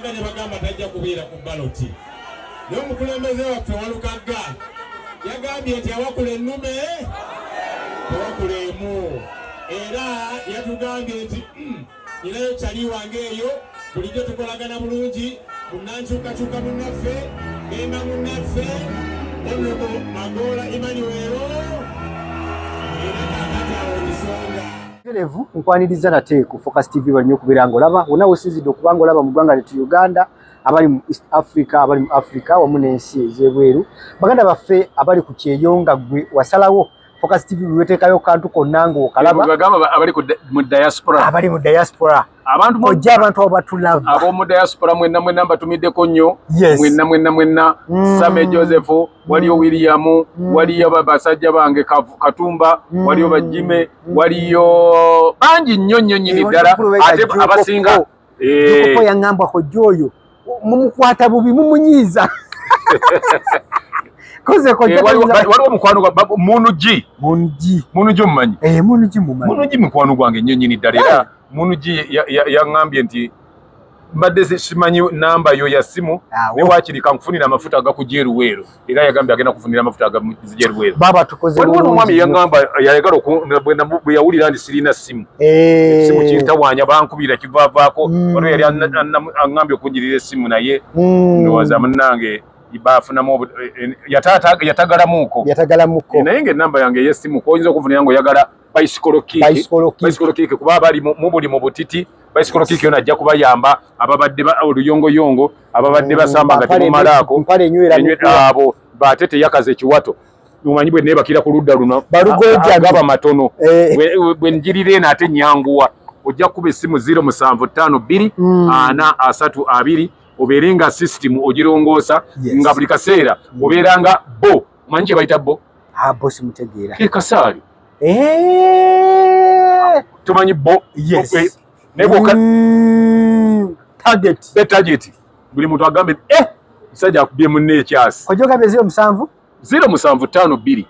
Walukagga ne bagamba tajja kubeera ku baloti, naye omukulembeze waffe Walukagga yagambye nti awakula ennume tewakula emu, era yatugambye nti ninayo kyali wange eyo, bulijjo tukolagana bulungi, munnankyukakyuka munnaffe, memba munnaffe, Honorable Magoola Emmanuel, era kakati awo kisonga. Terevu nkwaniriza nate ku Focus TV. Balina okubeera ng'olaba wonna wesinzidde okuba ng'olaba mu ggwanga lyettu Uganda, abali mu East Africa, abali mu Africa wamu n'ensi ez'ebweru, baganda baffe abali ku kyeyo, nga ggwe wasalawo Focus TV bwe weteekayo kantu konna ng'okalaba. Bagamba abali mu diaspora. Abali mu diaspora. Abantu ojja abantu abo batulaba. Ab'omu diaspora mwenna mwenna mbatumiddeko nnyo. Yes. Mwenna mwenna mwenna. Same Joseph, waliyo William, waliyo basajja bange Katumba, waliyo Bajime, waliyo bangi nnyo nnyo nnyini Eh, ddala. waliwo mukulu Ate we abasinga Jjuuko. Jjuuko yaŋŋamba kojja oyo mumukwata bubi, mumunyiiza koze kojja. Waliwo mukwano gwa Munu G. Mungi. Munu G omumanyi? Eh, Mungi mumanyi. Munu G mukwano gwange nnyo nnyini ddala, era Munu G yaŋŋambye nti mbadde simanyi namba yo ya ssimu, Awo. ne waakiri kankufunira amafuta agakujja eruweero, era yagambye agenda kufunira amafuta agakujja eruweero. Baba tukoze Waliwo bulungi n'omwami nnyo. yaŋŋamba yayagala bwe yawulira nti sirina ssimu, essimu kintawaanya, bankubira kivaavaako. Waliwo yali aŋŋambye okunjirira essimu, naye ndowooza munnange bafunamu yatagalamuuko. Yatagalamuko. Naye ng'ennamba yange ey'essimu koyinza okufunira ng'oyagala bicycle kick. Bicycle kick. Bicycle kick, kuba abali mu buli mu butiti, bicycle kick yona ajja kubayamba. Ababadde oluyongoyongo, ababadde basamba nga temumalaako. Mpale enywera abo bate teyakaza ekiwato, omanyi bwe neebakira ku ludda luno Balugojja. Gaba matono. Eh. Bwe njirira eno ate nyanguwa. Ojja kuba essimu 0752 432, obeere nga system ogirongoosa nga buli kaseera obeera nga bo. Omanyi kye bayita bo? Ah, bosi mutegeera. Ke kasaali. Eh. Tomanyi bo? Yes. Naye bw'oka Target. Be target, buli muntu agambe, eh, musajja akubye munne ekyasi. Kojja ogambye 07? 0752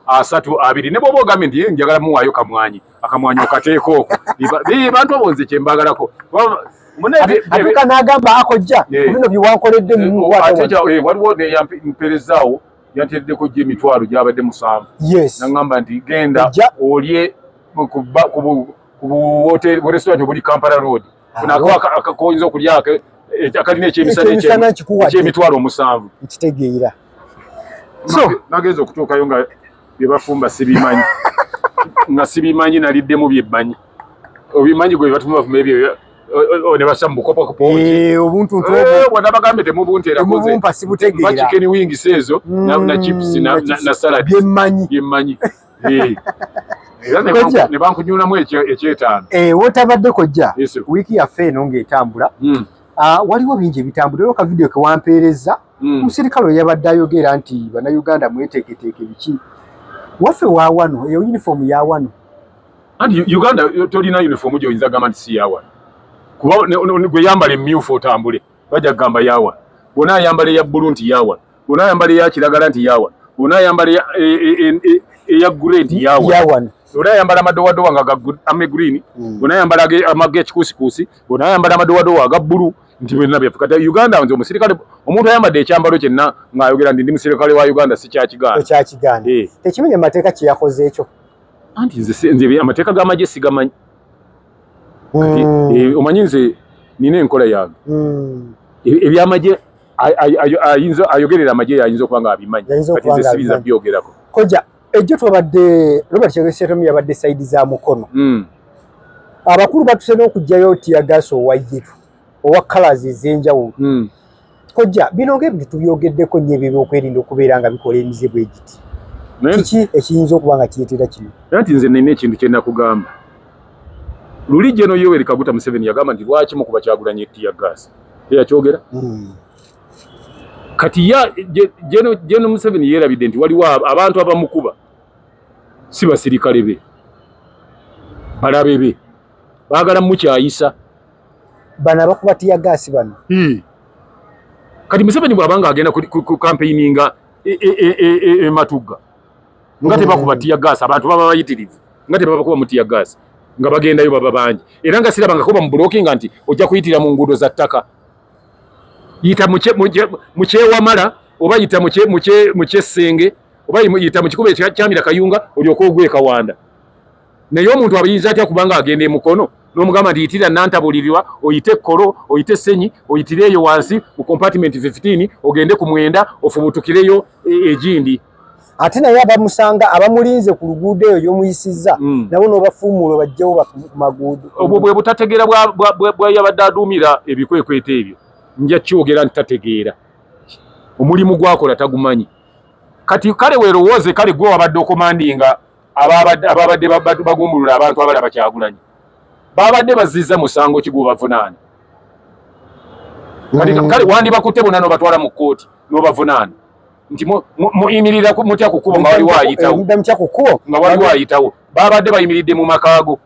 432. Ne bw'oba ogambye nti, "Eh, njagala muwaayo kamwanyi," akamwanyi okateeka okwo. Bantu abo nze kyembagalako. Atuuka n'agamba akojja bino byewankoledde. Ate waliwo neyamperezaawo, yanteereddeko gye emitwalo gyabadde 7. Naŋŋamba nti genda Ojja. olye ku bu restaurant obuli Kampala Road. Awo. Koyinza okulya akalina ekyemisana Ekyemisana nkikuwadde. eky'emitwalo 7. Nkitegeera. So nagenza okutuukayo nga bye bafumba sibimanyi, nga sibimanyi, naliddemu byebmanyi. Obimanyi gwe batuma bafumba ebyo ne bassa mu bukopokopo. Eh, obuntuntu obwo. Bwana bagambye temubunteerako nze. Temubumpa, sibutegeera. Mpa chicken wings ezo na chips na salad. Byemmanyi. Byemmanyi. Eh. Era Kojja. ne bankunyulamu ekyetaano. Eh, wotabadde kojja, Yes, sir. wiiki yaffe eno ng'etambula, ah, waliwo bingi ebitambula. Era ka video kewampeereza, omusirikale oyo yabadde ayogera nti bannayuganda mweteeketeeke biki, waffe wa wano, eyo uniform ya wano. Anti Uganda tolina uniform gy'oyinza gamba nti si yawa, kuba gwe yambala emyufu otambule bajja kugamba yawa, bwona ayambala eya bbulu nti yawa, bwona ayambala eya kiragala nti yawa, bwona ayambala eya grey nti yawa. Ya wano. Bwona ayambala amadowadowa nga ga army green, bwona ayambala ag'ekikuusikuusi, bwona ayambala amadowadowa aga bbulu nti byonna byaffe. Kati Uganda, nze omusirikale, omuntu ayambadde ekyambalo kyenna ng'ayogera nti ndi musirikale wa Uganda, sikyakigaana. Okyakigaana? Eh. Tekimenya mateeka kye yakoze ekyo? Anti nze amateeka g'amagye sigamanyi. Kati, eh, omanyi nze nina enkola yange. Ebyamagye ayinza ayogerera amagye ayinza okuba nga abimanyi. Ayinza Kati okuba nze nga siyinza abimanyi. byogerako. Kojja, ejjo twabadde Robert Kyagulanyi Ssentamu yabadde side za Mukono. Abakulu batuse n'okugyayo teargas owa yellow, owa colours ez'enjawulo. Kojja, bino ng'ebintu tubyogeddeko nnyo, ebyo ebyokwerinda okubeera nga bikola emize bwe giti, kiki ekiyinza okuba nga kireetera kino? Naye nti nze nina ekintu kye nakugamba luli. General Yoweri Kaguta Museveni yagamba nti lwaki mukuba Kyagulanyi tear gas? Teyakyogera? Kati ya General Museveni yeerabidde nti waliwo abantu abamukuba si basirikale be, balabe be baagala mukyayisa. Bano abakuba tear gas bano. Kati Museveni bw'abanga agenda ku campaigninga e Matugga nga tebakuba tear gas, abantu baba bayitirivu nga tebabakuba mu tear gas. Nga bagendayo baba bangi, era nga sirabangako bamublockinga nti ojja kuyitira mu nguudo za ttaka, yita mu Kyewamala oba yita mu Kyessenge oba yita mu kikubo ekyamira Kayunga olyoke ogwe Kawanda. Naye omuntu abayinza atya kubanga agenda e Mukono n'omugamba nti yitira Nantabulirirwa, oyite Ekkolo, oyite Ssenyi, oyitire eyo wansi mu compartment 15, ogende ku 9 ofubutukireyo egindi. Ate naye abamusanga abamulinze ku luguudo eyo gy'omuyisizza, nabo n'obafuumuula obajjewo ku maguudo. Obwo bwe butategeera bwa yabadde aduumira ebikwekweto ebyo. Nja kyogera nti tategeera, omulimu gwakola tagumanyi. Kati kale weerowooze, kale gwe wabadde okomandinga ababadde bagumbulula abantu abalaba Kyagulanyi, babadde bazizza musango ki gwebavunaana? Kale wandibakutte bonna n'obatwala mu kkooti n'obavunaana nti muyimirira mutya ku kkubo nga waliwo ayitawo, nga waliwo ayitawo. Babadde bayimiridde mu makaago.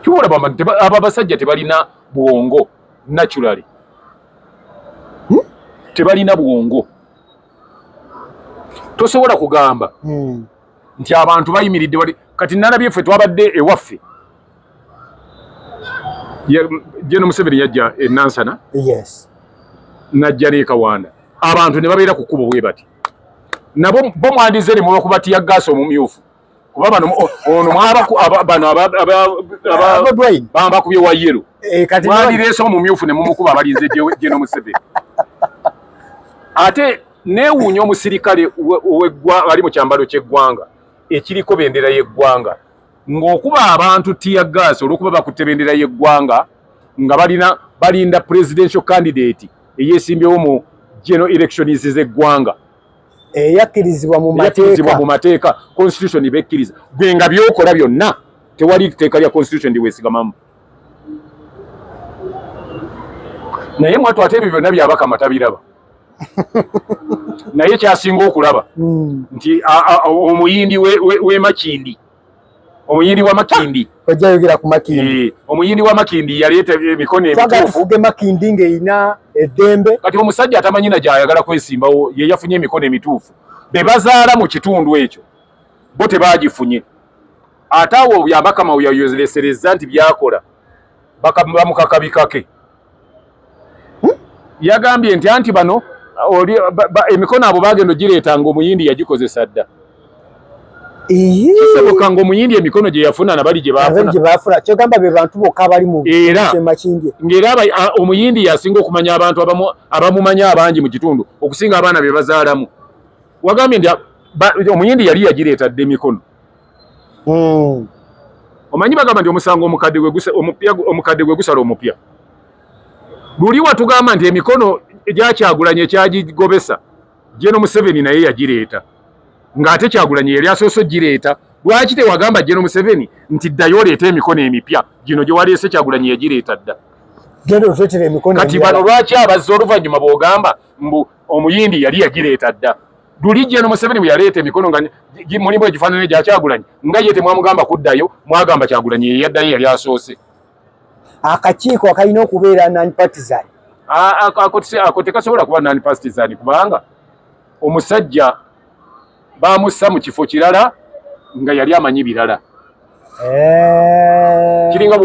Kyolaba abo abasajja tebalina bwongo, naturally tebalina bwongo. Tosobola kugamba nti abantu bayimiridde wali. Kati nalabye ffe twabadde ewaffe, General Museveni yajja e Nansana, najja n'e Kawanda, abantu ne babeera ku kkubo bwe bati. Nabo bo mwandize ne mubakuba tear gas omumyufu, kuba bano ono bano bambakubye wa yellow, mwandireese omumyufu ne mumukuba abalinze General Museveni. Ate neewuunya omusirikale ali mu kyambalo ky'eggwanga ekiriko bendera y'eggwanga ng'okuba abantu tear gas olw'okuba bakutte bendera y'eggwanga nga balina balinda presidential candidate eyeesimbyewo mu general elections z'eggwanga Eyakkirizibwa mu Eyakkirizibwa mu mateeka, constitution bekkiriza. Gwe nga by'okola byonna tewali tteeka lya constitution liweesigamamu. Naye mwatu ate ebyo byonna Byabakama tabiraba, naye kyasinga okulaba nti omuyindi w'emakindi, omuyindi wa Makindi. Ojja yogera ku Makindi. Omuyindi wa Makindi yaleeta emikono emituufu. Tufuge Makindi ng'erina eddembe. Kati omusajja atamanyi na gy'ayagala kwesimbawo ye yafunye emikono emituufu, be bazaala mu kitundu ekyo bo tebagifunye. Ate awo Byabakama we yayoleserezza nti byakola bamukakabikake. Yagambye nti anti bano emikono abo bagenda ogireeta nga omuyindi yagikozesa dda. Kisoboka nga omuyindi emikono gye yafuna nabali gye bafuna. Kyogamba be bantu bokka abali mu Era ng'era omuyindi yasinga okumanya abantu abamumanya abangi mu kitundu okusinga abaana be bazaalamu. Wagambye nti omuyindi yali yagireeta dda emikono. Omanyi bagamba nti omusango omukadde gwe gusala omupya. Luli watugamba nti emikono egyakyagulanye ekyagigobesa General Museveni naye yagireeta, ng'ate Kyagulanyi yali asoose ogireeta. Lwaki tewagamba General Museveni nti ddayo oleete emikono emipya, gino gye waleese Kyagulanyi yagireeta dda? Kati bano lwaki abazza oluvannyuma bw'ogamba mbu omuyindi yali yagireeta dda? Luli General Museveni bwe yaleeta emikono nga mulimu egifaanana egya Kyagulanyi, nga ye temwamugamba kuddayo, mwagamba Kyagulanyi ye yaddayo, yali asoose. Akakiiko akalina okubeera non-partisan. Ako tekasobola kuba non-partisan, kubanga omusajja bamussa mu kifo kirala nga yali amanyi birala. Kiringa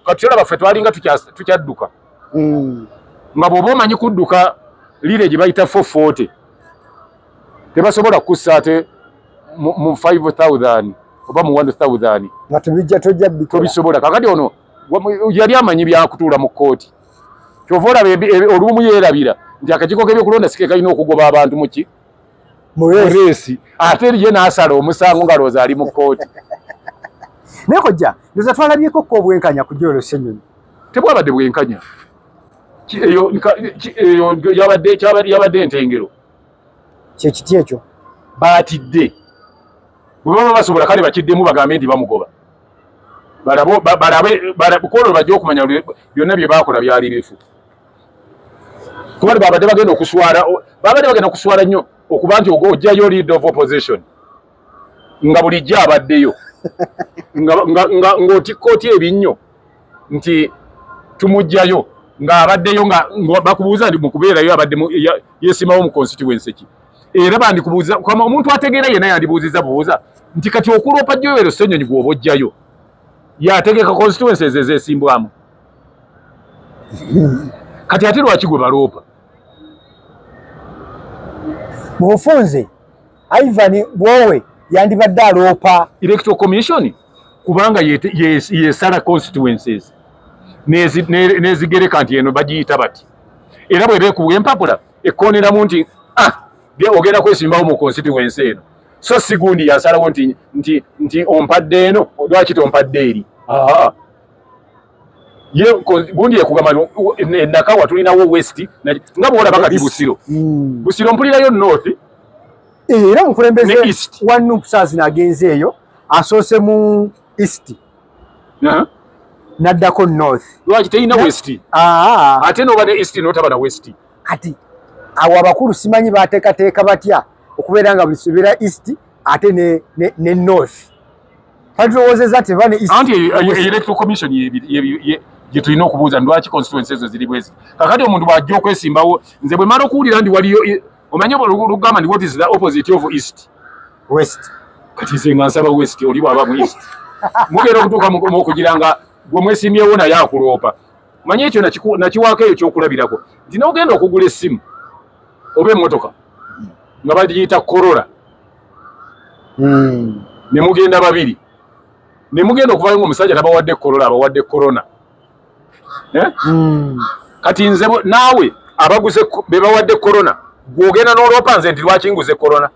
kati olaba ffe twalinga tukyadduka, nga bw'oba omanyi kudduka relay gye bayita 440, tebasobola kukussa ate mu 5000 oba mu 1000. Nga tebijja, tojja bikola. Tobisobola. Kakati ono yali amanyi byakutuula mu kkooti. Kyova olaba olumu yeerabira nti akakiiko k'ebyokulonda si ke kalina okugoba abantu muki mu race, ate ye n'asala omusango nga lowooza ali mu kkooti. Naye kojja, ndoza twalabyeko ko obwenkanya ku Joel Ssenyonyi. Tebwabadde bwenkanya. Eyo yabadde entengero. Kyekiti ekyo. Baatidde. Bwe baba basobola kale bakiddemu bagambe nti bamugoba, balabe kwolwo bajja okumanya byonna bye baakola byali bifu, kuba babadde bagenda okuswala, babadde bagenda kuswala nnyo okuba nti ojjayo leader of opposition nga bulijjo abaddeyo ng'otikka otya ebinnyo nti tumugjayo ng'abaddeyo, nga bakubuuza nti mukubeerayo abadde yeesimawo mu constituency ki? Era bandikubuuza, omuntu ategeera yenna yandibuuziza buuza nti kati okuloopa Joel Ssenyonyi gw'oba ojjayo. Yategeka constituencies ezesimbwamu. Kati ate lwaki gwe baloopa? Mu bufunze Ivan Bwowe yandibadde aloopa Electoral Commission kubanga yesala constituencies nezigereka nti eno bagiyita bati, era bweba ekuwa empapula ekkooneramu nti ah, ogenda kwesimbawo mu constituency eno, so si gundi yasalawo nti nti nti ompadde eno, lwaki tompadde eri? Ye gundi yekugamba enakawa tulinawo west, nga bwolaba kati Busiro. Busiro mpulirayo north. Era omukulembeze wa NUP saa agenze eyo, asoose mu east, naddako north. Lwaki terina west? Ate noba ne east notaba na west. Kati awo abakulu simanyi bateekateeka batya okubeera nga buli subeera east ate ne north. Katulowoozeza nti eba ne east. Anti electoral commission gye tulina okubuuza, lwaki constituency ezo ziri bwezi? Kakati omuntu bw'ajja okwesimbawo, nze bwe mala okuwulira nti waliyo, omanye lugamba nti what is the opposite of east? West. Kati nze nga nsaba west, oli bw'aba mu east mugenda okutuuka okugira nga gwe mwesimbyewo naye akuloopa. Manye ekyo nakiwaako eyo kyokulabirako nti n'ogenda okugula essimu oba emmotoka nga bagiyita Corolla, ne mugenda babiri, ne mugenda okuvayo nga omusajja tabawadde Corolla, abawadde Corona, eh? Kati nze naawe abaguze be bawadde Corona, gw'ogenda n'oloopa nze nti lwaki nguze Corona,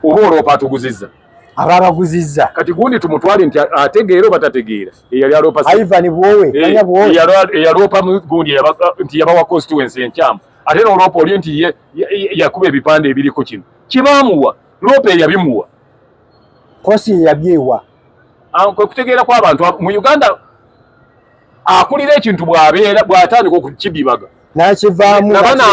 oba oloopa atuguzizza? Aba abaguzizza. Kati gundi tumutwale nti ategeera oba tategeera, eyali aloopa? Ivan Bwowe. Manya Bwowe. Eyaloopa gundi nti yabawa constituency enkyamu, ate n'oloopa oli nti ye yakuba ebipande ebiriko kino kibaamuwa, loopa eyabimuwa. Kosi yabyewa. Kwe kutegeera kw'abantu mu Uganda, akulira ekintu bw'abeera bw'atandika okukidibaga nakivaamu. Nabano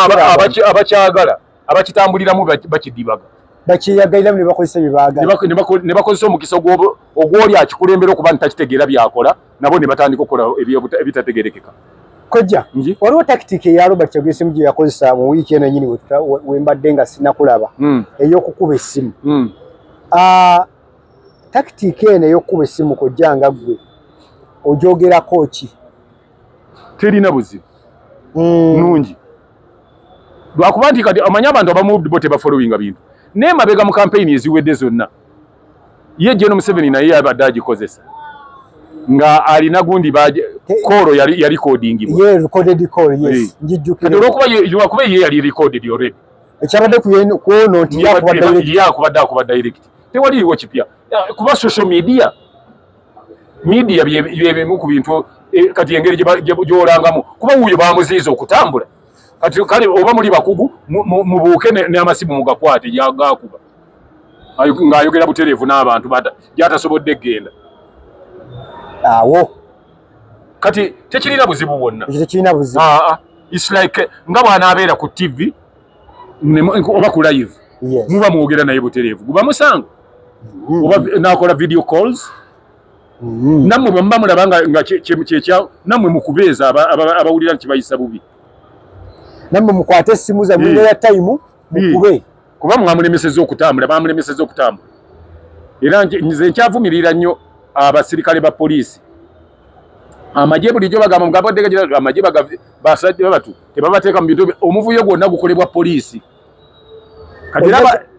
abakyagala abakitambuliramu bakidibaga. Bakyeyagaliramu ne bakozesa bye baagala. Ne bakozesa omukisa ogw'oli akikulembera okuba nti takitegeera byakola, nabo ne batandika okukola ebitategerekeka. Kojja, waliwo tactic eya Robert Kyagulanyi gye yakozesa mu wiiki eno nyini wembadde nga sinakulaba, ey'okukuba essimu. Tactic eno ey'okukuba essimu, kojja, nga ggwe ogyogerako ki? Terina buzibu, nungi, lwakuba nti kati omanyi abantu abamu bo tebafollowinga bintu, naye mabega mu kampeyini eziwedde zonna ye General Museveni naye yabadde agikozesa nga alina gundi call yali recordingibwa. Ye recorded call, yes, njijjukira. Olwokuba ye yali recorded already. Ekyabadde kuono nti yakuba direct. Yakubadde akuba direct, tewaliiwo kipya, kuba social media media byebimu ku bintu kati engeri gyolangamu, kuba wuuyo bamuziiza okutambula. Kati kale oba muli bakugu, mubuuke n'amasimu mugakwate yagakuba ng'ayogera butereevu n'abantu gyatasobodde kgenda. Awo. Kati tekirina buzibu bwonna. Ekyo tekirina buzibu. It's like nga bw'anaabeera ku TV oba ku live, muba mwogera naye butereevu, guba musango oba nakola video calls. Nammwe bwe muba mulaba nga kyekya, nammwe mukubeeza abawulira nti kibayisa bubi. Nammwe mukwate essimu zammwe ya time mukube. Kuba mwamulemeseza okutambula, bamulemeseza okutambula. Era nze nkyavumirira nnyo abasirikale ba poliisi, amagye. Bulijjo bagamba mugabadde amagye basajja batu tebabateeka mu bintu, omuvuyo gwonna gukolebwa poliisi.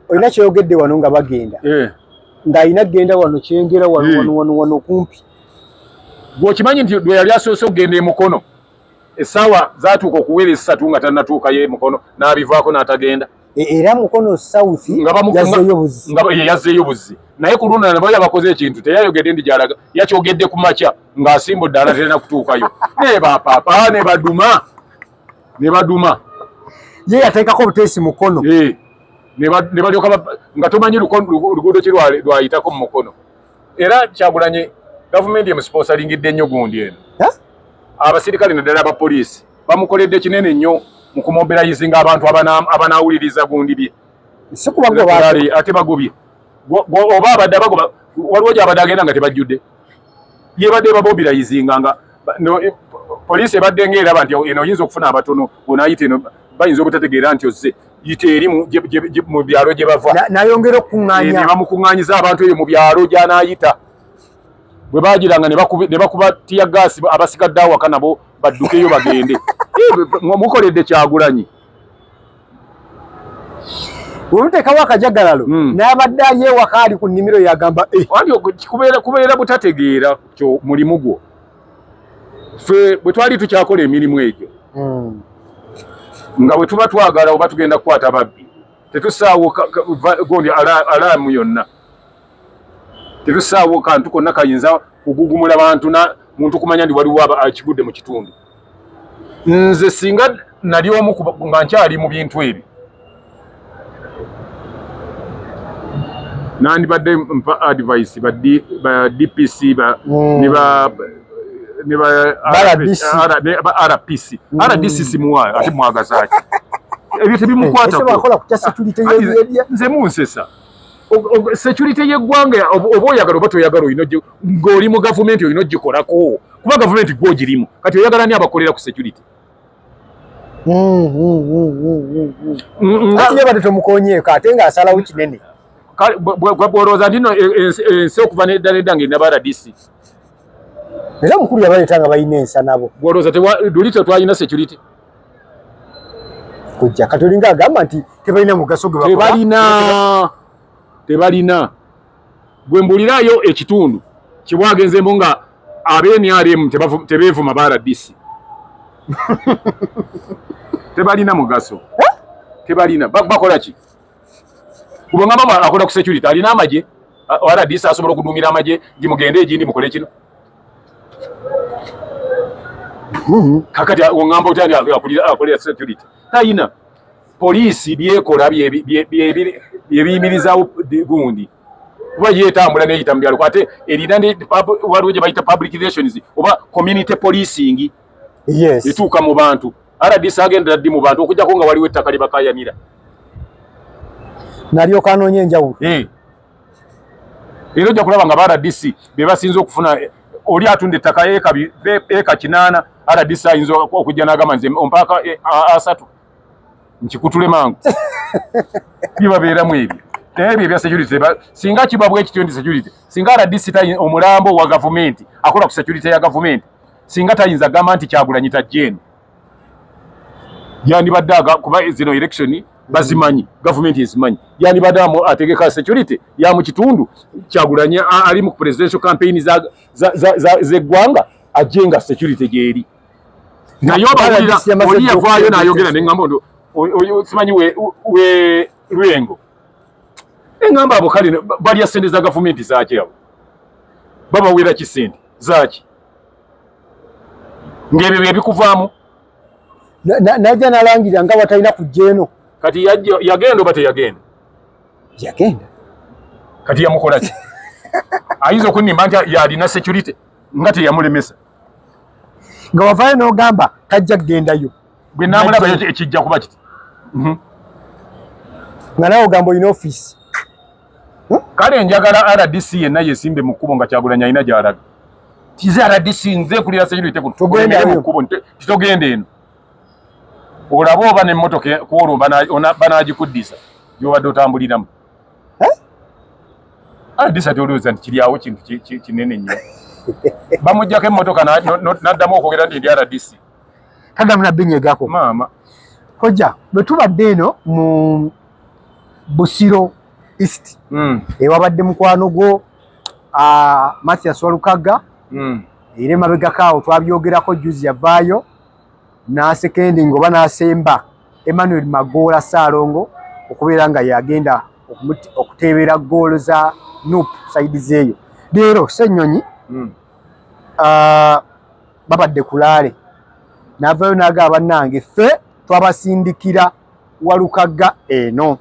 Olina kyeyogedde wano nga bagenda ng'alina kugenda wano Kyengera wano, wano wano wano kumpi. Gweokimanyi nti lwe yali asoose okugenda emukono, essaawa zatuuka okuwera 3 nga tannatuukayo emukono, n'abivaako n'atagenda. Era Mukono South yazzeeyo buzzi. Nga yazzeeyo buzzi, naye ku luno nabo yabakoze ekintu teyayogedde ndi gyalaga, yakyogedde ku makya ng'asimbudde alatera kutuukayo, ne bapapa ne baduma ne baduma. Ye yateekako obuteesi Mukono. Ne balyoka nga tomanyi luguudo ki lwayitako mu Mukono. Era Kyagulanyi gavumenti emusponsoringidde nnyo gundi eno, abasirikale naddala abapoliisi bamukoledde kinene nnyo mu kumobilizinga abantu abanaawuliriza gundi bye. Ate bagobye oba abadde abagoba, waliwo gyabadde agenda nga tebajjudde, yebadde bamobilizinga nga poliisi ebadde ngaeraba nti eno oyinza okufuna abatono, onaayita eno bayinza obutategeera nti ozze, yita eri mu byalo gye bava. Nayongera okukuŋŋaanya. Ne bamukuŋŋaanyiza abantu eyo mu byalo gy'anaayita. Bwe bagiranga ne bakuba tear gas, abasigadde awaka nabo baddukeyo bagende. Mukoledde Kyagulanyi. Bwemuteekawo akajagalalo n'abadde ali ewaka ali ku nnimiro yagamba eh. Kubeera butategeera kyo mulimu gwo. Ffe bwe twali tukyakola emirimu egyo nga bwe tuba twagala oba tugenda kukwata babbi, tetusaawo gondi alaamu yonna, tetusaawo kantu konna kayinza kugugumula bantu na muntu kumanya ndi waliwo akigudde mu kitundu. Nze singa nali omu nga nkyali mu bintu ebyo, nandibadde mpa advice ba DPC ne ba RPC. RDC simuwa, ate mwagazaaki ebyo tebimukwatako. Nze munsesa security y'eggwanga, oba oyagala oba toyagala, olina ng'oli mu gavumenti olina ogikolako, kuba gavumenti gw'ogirimu. Kati oyagala ni abakolera ku security? Ate badde tomukonyeeko, ate ng'asalawo kinene. Bwolowooza nti no ensi okuva nedda nedda ng'erina ba RDC. Era omukulu yabaleeta nga balina ensa nabo. Bwolowooza luli tetwalina security? Kujja kati olinga agamba nti tebalina mugaso gwe. Tebalina, tebalina. Gwe mbulirayo ekitundu kyebwagenzemu nga ab'NRM tebeevuma ba RDC. Tebalina mugaso, tebalina. Bakola ki? Kubanga mama akola ku security, alina amagye. RDC asobola okudumira amagye nti mugende egindi mukole kino? Kakati oŋŋamba otya nti akolera security? Tayina. Poliisi byekola byebiyimirizaawo gundi, kuba yetambula neyita mu byalo, ate erina waliwo gye bayita public relations oba community policing. Etuuka mu bantu. RDC agendera ddi mu bantu okujjako nga waliwo ettaka lye bakayanira? Nalyoka anoonya enjawulo. Era ojja kulaba nga ba RDC be basinze okufuna. Oli atunda ettaka eka 8, RDC ayinza okujja n'agamba, nze ompaaka 30 nkikutule mangu. Bibabeeramu ebyo. Naye ebyo ebya security, singa kiba bwe kityo nti security, singa RDC omulambo wa gavumenti akola ku security ya gavumenti, singa tayinza gamba nti Kyagulanyi tajja eno, yandibadde kuba zino election bazimanyi, gavumenti ezimanyi, yandibadde ategeka security ya mu kitundu. Kyagulanyi ali mu presidential campaign z'eggwanga, ajje nga security gyeri. Naye obawulira oli yavaayo n'ayogera neŋŋamba oyo simanyi we Lwengo, eŋŋamba abo kale balya sente za gavumenti zaaki? Abo babawera ki? Sente zaaki ng'ebyo bye bikuvaamu? Najja nalangira nga watalina kujja eno. Kati yagenda oba teyagenda? Yagenda. Kati yamukola ki? Ayinza okunnimba nti yalina security nga teyamulemesa? Nga wavaayo n'ogamba tajja kugendayo. Bwe namulaba ekijja kuba kiti. Nga nawe ogamba olina ofiisi. Kale njagala RDC yenna yesimbe mu kkubo nga Kyagulanyi alina gy'alaga. Kize RDC, nze kulira security kuno mu kkubo, titogenda eno, olabe oba n'emmotoka kwolwo banaagikuddiza gy'obadde otambuliramu. RDC ati olowooza nti kiri awo kintu kinene nnyo, bamugjako emmotoka n'addamu okwogera nti ndi RDC? Kadamu nabbinyegako. Maama. Kojja, bwe tubadde eno mu Busiro East, ewabadde mukwano gwo Mathias Walukaga, era emabegako awo twabyogerako, juzi yavaayo n'asekendinga oba n'asemba Emmanuel Magoola Ssaalongo okubeera nga yagenda okuteebera ggoolo za NUP side zeeyo. Leero Ssennyonyi babadde kulaale, n'avaayo n'agamba, bannange, ffe twabasindikira Walukagga eno,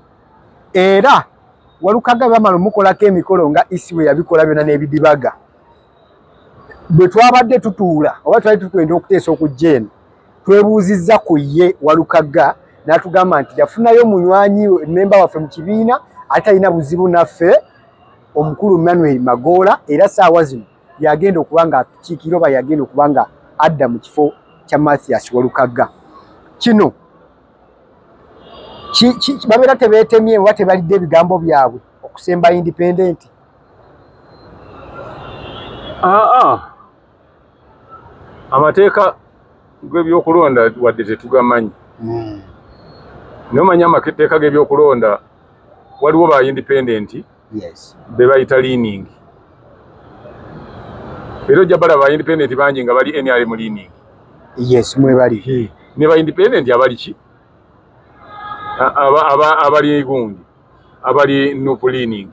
era Walukagga bamala omukolako emikolo nga isi bwe yabikola byonna n'ebidibaga. Bwe twabadde tutuula oba twali tukwenda okuteesa okujja eno, twebuuzizza ku ye Walukagga, n'atugamba nti yafunayo munywanyi memba waffe mu kibiina ate talina buzibu naffe, omukulu Emmanuel Magoola, era saawa zino yagenda okuba nga atukiikirira oba yagenda okuba nga adda mu kifo kya Mathias Walukagga. Kino babeera tebeetemye oba tebalidde ebigambo byabwe okusemba independent? Aa, amateeka g'ebyokulonda wadde tetugamanyi, naye omanyi amateeka g'ebyokulonda waliwo ba independent be bayita leaning, era ojja balaba ba independent bangi nga bali NRM leaning. Yes, mwebali. Ne ba independent abali ki, abali gundi, abali NUP leaning.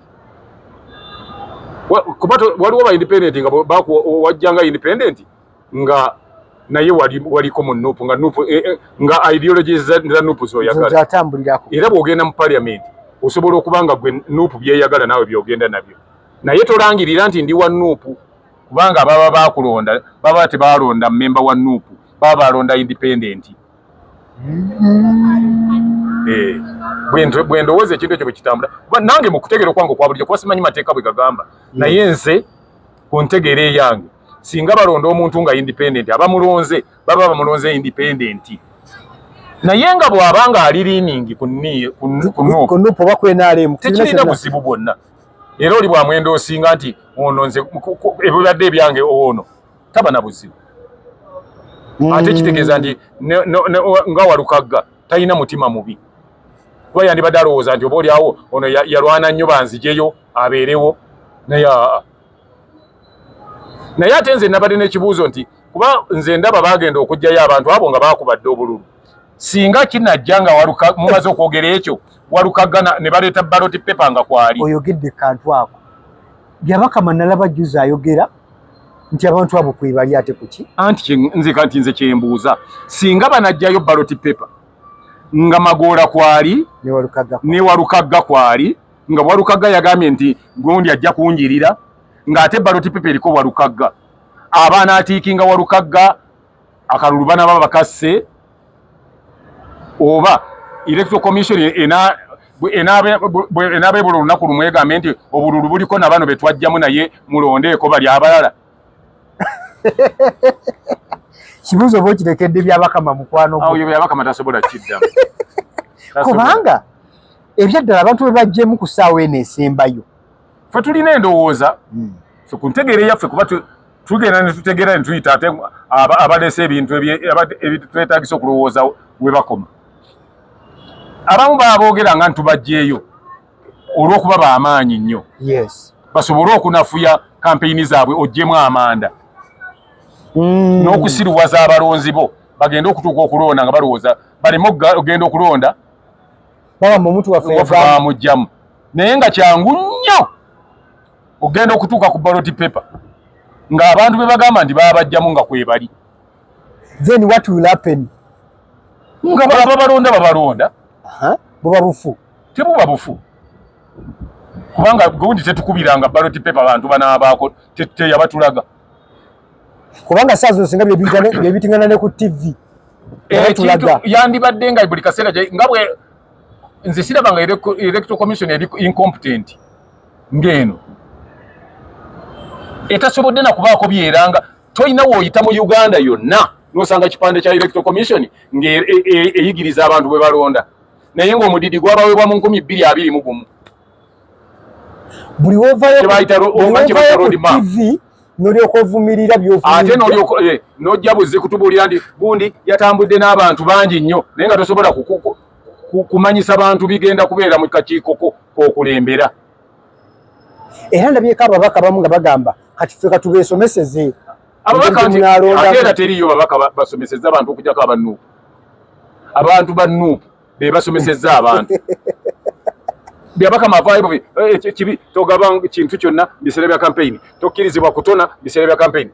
Kuba waliwo ba independent nga wajjanga independent nga naye waliko mu NUP, nga NUP nga ideology za NUP zoyagala. Zatambulirako. Era bw'ogenda mu parliament osobola okuba nga gwe NUP byeyagala naawe byogenda nabyo, naye tolangirira nti ndi wa NUP, kubanga baba bakulonda baba tebalonda memba wa NUP, baba balonda independent. Bwe ndowooza ekintu ekyo bwe kitambula, kuba nange mu kutegeera okwange okwa bulijjo, kuba simanyi mateeka bwe gagamba, naye nze ku ntegeera eyange, singa balonda omuntu nga independent, abamulonze baba bamulonze independent, naye nga bw'aba nga ali leaning ku NUP, ku NUP oba ku NRM, tekirina buzibu bwonna. Era oli bwamwenda osinga nti ono nze ebibadde ebyange, ono taba na buzibu. Ate kitegeeza nti nga Walukagga talina mutima mubi, kuba yandibadde alowooza nti oba oli awo ono yalwana nnyo banzijeyo abeerewo. Naye aa, naye ate nze nabadde n'ekibuuzo nti kuba nze ndaba bagenda okuggyayo abantu abo nga bakubadde obululu, singa kinajja nga mumaze okwogera ekyo, Walukagga ne baleeta ballot paper nga kwali. Oyogedde kantu ako, Byabakama nalaba juzi ayogera nti abantu abo kwebali, ate kuki? Anti nze kanti nze kyembuuza, singa banajjayo ballot paper nga Magoola kwali ne Walukagga kwali, nga Walukagga yagambye nti gundi ajja kunjirira, ng'ate ballot paper eriko Walukagga, abaana atiikinga Walukagga akalulu bana baba bakasse, oba Electoral Commission enaaba ebula olunaku lumu egambe nti obululu buliko na bano betwajjamu, naye mulondeeko bali abalala? Kibuuzo oba okirekedde Byabakama, mukwano? Oyo Byabakama tasobola kiddamu. Kubanga ebyaddala abantu bwe bajjemu ku ssaawa eno esembayo. Ffe tulina endowooza, ffe ku ntegeera eyaffe, kuba tugenda ne tutegeera ne tuyita ate abaleese ebintu ebitwetaagisa okulowooza we bakoma. Abamu baba boogera nga ntubajjeeyo olw'okuba b'amaanyi nnyo, basobole okunafuya kampeyini zaabwe, oggyemu amanda n'okusiruwaza abalonzi bo, bagende okutuuka okulonda nga balowooza baleme ogenda okulonda bagamba omuntu waffe bamugjamu. Naye nga kyangu nnyo ogenda okutuuka ku ballot paper ng'abantu be bagamba nti babajjamu nga kwebali. Then what will happen? Nga babalonda babalonda. Buba bufu? Tebuba bufu, kubanga gundi tetukubiranga ballot paper bantu banaabaako teyabatulaga. Kubanga saa zino singa byebitingana ne ku TV. Ekintu yandibadde nga buli kaseera nga bwe nze siraba nga Electoral Commission eri incompetent ng'eno etasobodde na kubaako byeranga. Tolina w'oyita mu Uganda yonna n'osanga kipande kya Electoral Commission ng'eyigiriza abantu bwe balonda, naye ng'omudidi gwabaweebwa mu 2021. Buli wovayo ku TV nolyoka ovumirira. Ate nojja buzze kutubuulira nti gundi yatambudde n'abantu bangi nnyo, naye nga tosobola kumanyisa bantu bigenda kubeera mu kakiiko ko k'okulembera. Era ndabyeko ababaka bamu nga bagamba kati ffe katubeesomeseze. Ababaka nti ate era teriyo babaka basomeseza abantu okujjako aba NUP. Abantu ba NUP be basomesezza abantu. Byabakama avaayo kibi, togaba kintu kyonna biseera bya campaign, tokkirizibwa kutona biseera bya campaign.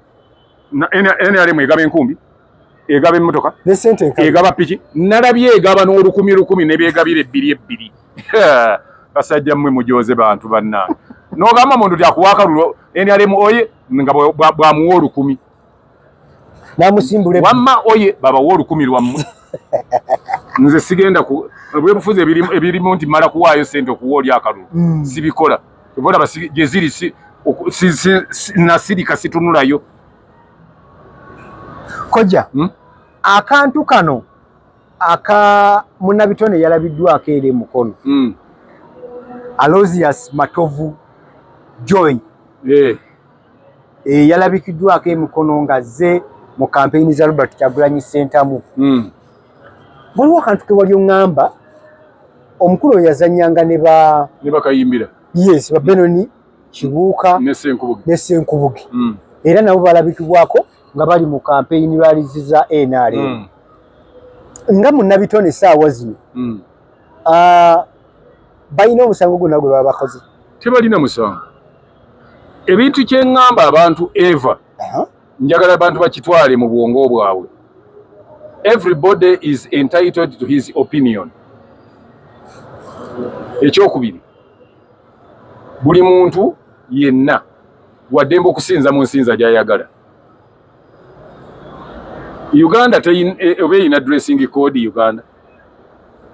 NRM egaba enkumbi, egaba emmotoka, egaba piki, nalabye egaba n'olukumi lukumi nebyegabira ebbiri ebbiri. Basajja mmwe mujoze bantu bannange. N'ogamba muntu ti akuwa akalulu NRM oye nga bwamuwa 1000. Namusimbule. Wamma oye babawa 1000 lwammwe. Nze sigenda ku ebyobufuzi ebirimu nti mala kuwaayo sente okuwa oli akalulu, sibikola. Olaba gye ziri nasirika, situnulayo. Koja, akantu kano aka munnabitone yalabiddwako era emukono, Aloysius Matovu Joy. Yalabikiddwako emikono nga azze mu kampeyini za Robert Kyagulanyi Ssentamu. Waliwo akantu ke wali oŋŋamba, omukulu oyo yazannyanga ne ba ne bakayimbira. Yes, ba Benoni Kibuuka ne Ssenkubuge. Ne Ssenkubuge. Era nabo balabikibwako nga bali mu kampeyini rallies za NRM. Nga munnabitone essaawa zino, balina omusango gwonna gwe baba bakoze? Tebalina musango. Ebintu kye ŋŋamba abantu, eva njagala abantu bakitwale mu bwongo bwabwe, everybody is entitled to his opinion. Ekyokubiri, buli muntu yenna waddembe okusinza mu nsinza gy'ayagala. Uganda oba erina dressing code, Uganda?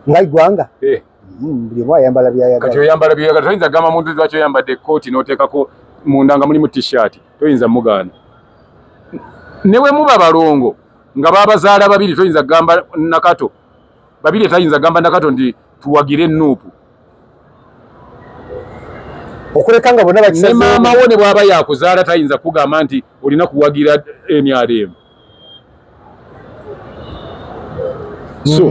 Nga ggwanga? Eh. Buli omu ayambala Kati byayagala. Oyambala by'oyagala. Toyinza kugamba muntu lwaki oyambadde ekkooti n'oteekako munda nga mulimu t-shirt, toyinza mugaana. Ne bwe muba balongo nga babazaala babiri, toyinza kugamba Nakato babiri, tayinza kugamba Nakato nti tuwagire NUP. Okuleka nga bonna Ne bakisazeewo. Maama wo ne bw'aba yakuzaala tayinza kugamba nti olina kuwagira NRM. So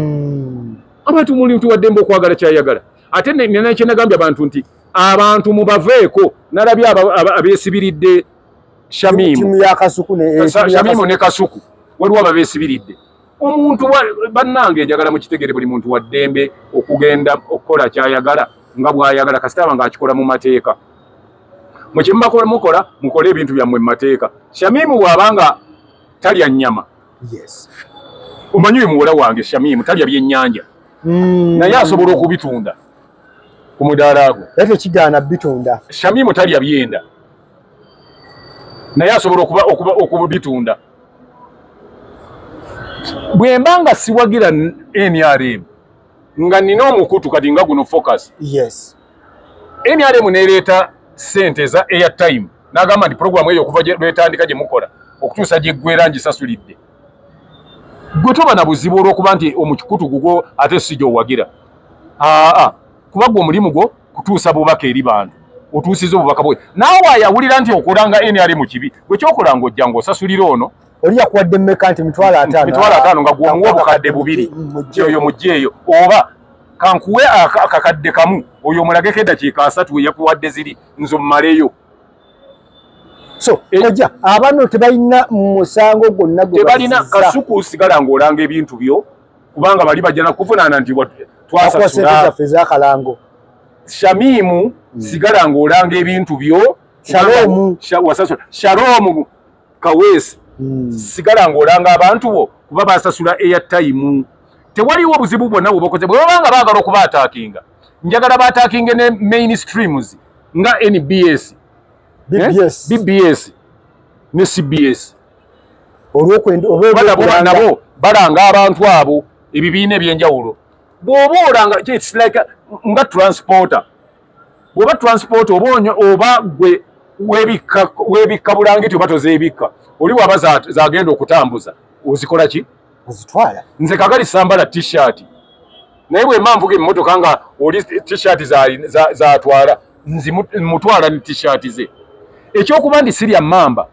abantu, muli tuwaddembe okwagala kyayagala. Ate nina kyenagambye abantu nti abantu mubaveeko. Nalabye abeesibiridde Shamimu. Timu ya Kasuku ne timu ya Shamimu Kasuku. Ne Kasuku, waliwo ababeesibiridde omuntu bannange njagala mukitegere, buli muntu wa ddembe okugenda okukola kyayagala nga bw'ayagala, kasita aba ng'akikola mu mateeka. Mukimubakola mukola, mukole ebintu byammwe mu mateeka. Shamimu bw'aba nga talya nnyama, omanyi oyo muwala wange Shamimu talya byennyanja, naye asobola okubitunda ku mudaala gwe. Era tekigaana bitunda. Shamimu talya byenda, naye asobola okubitunda. Bwe mba nga siwagira NRM nga nina omukutu kati nga guno Focus, NRM nereeta sente eza airtime, n'agamba nti programu eyo okuva lwetandika gye mukola okutuusa gyeggwera ngisasulidde, gwe toba na buzibu olw'okuba nti omukutu gugwo ate si gy'owagira. Aa, kuba gwe omulimu gwo kutuusa bubaka eri bantu, otuusiza obubaka bwe. Naawe ayawulira nti okola nga NRM kibi, gwe kyokola ng'ojja ng'osasulira ono. Oli yakuwadde mmeka? Nti 50,000. 50,000, nga gwomuwa 2000. Mugye. Oyo mugyeeyo, oba kankuwe 1,000, oyo omulageko eddakiika 30 we yakuwadde ziri, nze omumaleyo. So kojja, abano tebalina musango gwonna gwe Tebalina. bazizza. Kasuku, sigala ng'olanga ebintu byo, kubanga bali bajja nakuvunaana nti Bakuwa sente twasasula. zaffe ez'akalango. Shamimu, sigala ng'olanga ebintu byo. Shalom. Wasasula. Shalom Kaweesi, sigala ng'olanga abantu bo kuba basasula airtime. Tewaliwo buzibu bwonna bwe bakoze. Bwe baba nga baagala okuba attackinga, njagala baattackinge ne main streams nga NBS, BBS. BBS ne CBS. Olw'okwenda oba Kuba nabo olw'okulanga. Nabo balanga abantu abo, ebibiina ebyenjawulo. Bw'oba olanga, it's like nga transporter, bw'oba transporter oba oba gwe weebikka bulangiti oba tozeebikka, oli waba zagenda okutambuza ozikola ki? Ozitwala. Nze kagali sambala t-shirt, naye bwe mba nvuga emmotoka nga oli t-shirt zatwala, nzi mutwala ne t-shirt ze. Ekyokuba nti sirya mmamba,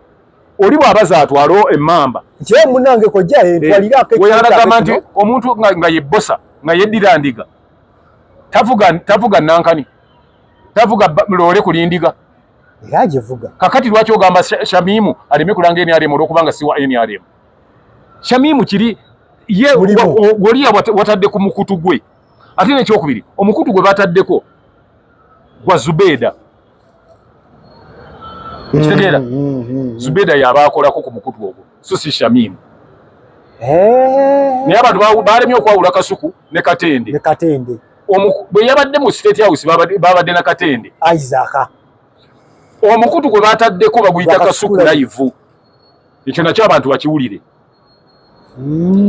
oli bw'aba zatwala emmamba Nti "Eh, munnange kojja, ntwalirako weyagala ekyoto gamba nti kino." Omuntu nga ye bosa nga yeddira ndiga, tavuga nankani, tavuga loole kulindiga. Era agivuga. Kakati lwaki ogamba Shamimu aleme kulanga NRM olwokubanga si wa NRM? Shamimu kiri ye Mulimu. Goli watadde ku mukutu gwe. Ate nekyokubiri, omukutu gwe bataddeko gwa Zubeda. Okitegeera? Zubeda yaba akolako ku mukutu ogwo, so si Shamimu. Naye abantu balemye okwawula Kasuku ne Katende. Ne Katende. Bwe yabadde mu State House babadde na Katende. Isaac. Omukutu gwe bataddeko baguyita Gwa Kasuku Kasuku. Live. Ekyo nakyo abantu bakiwulire.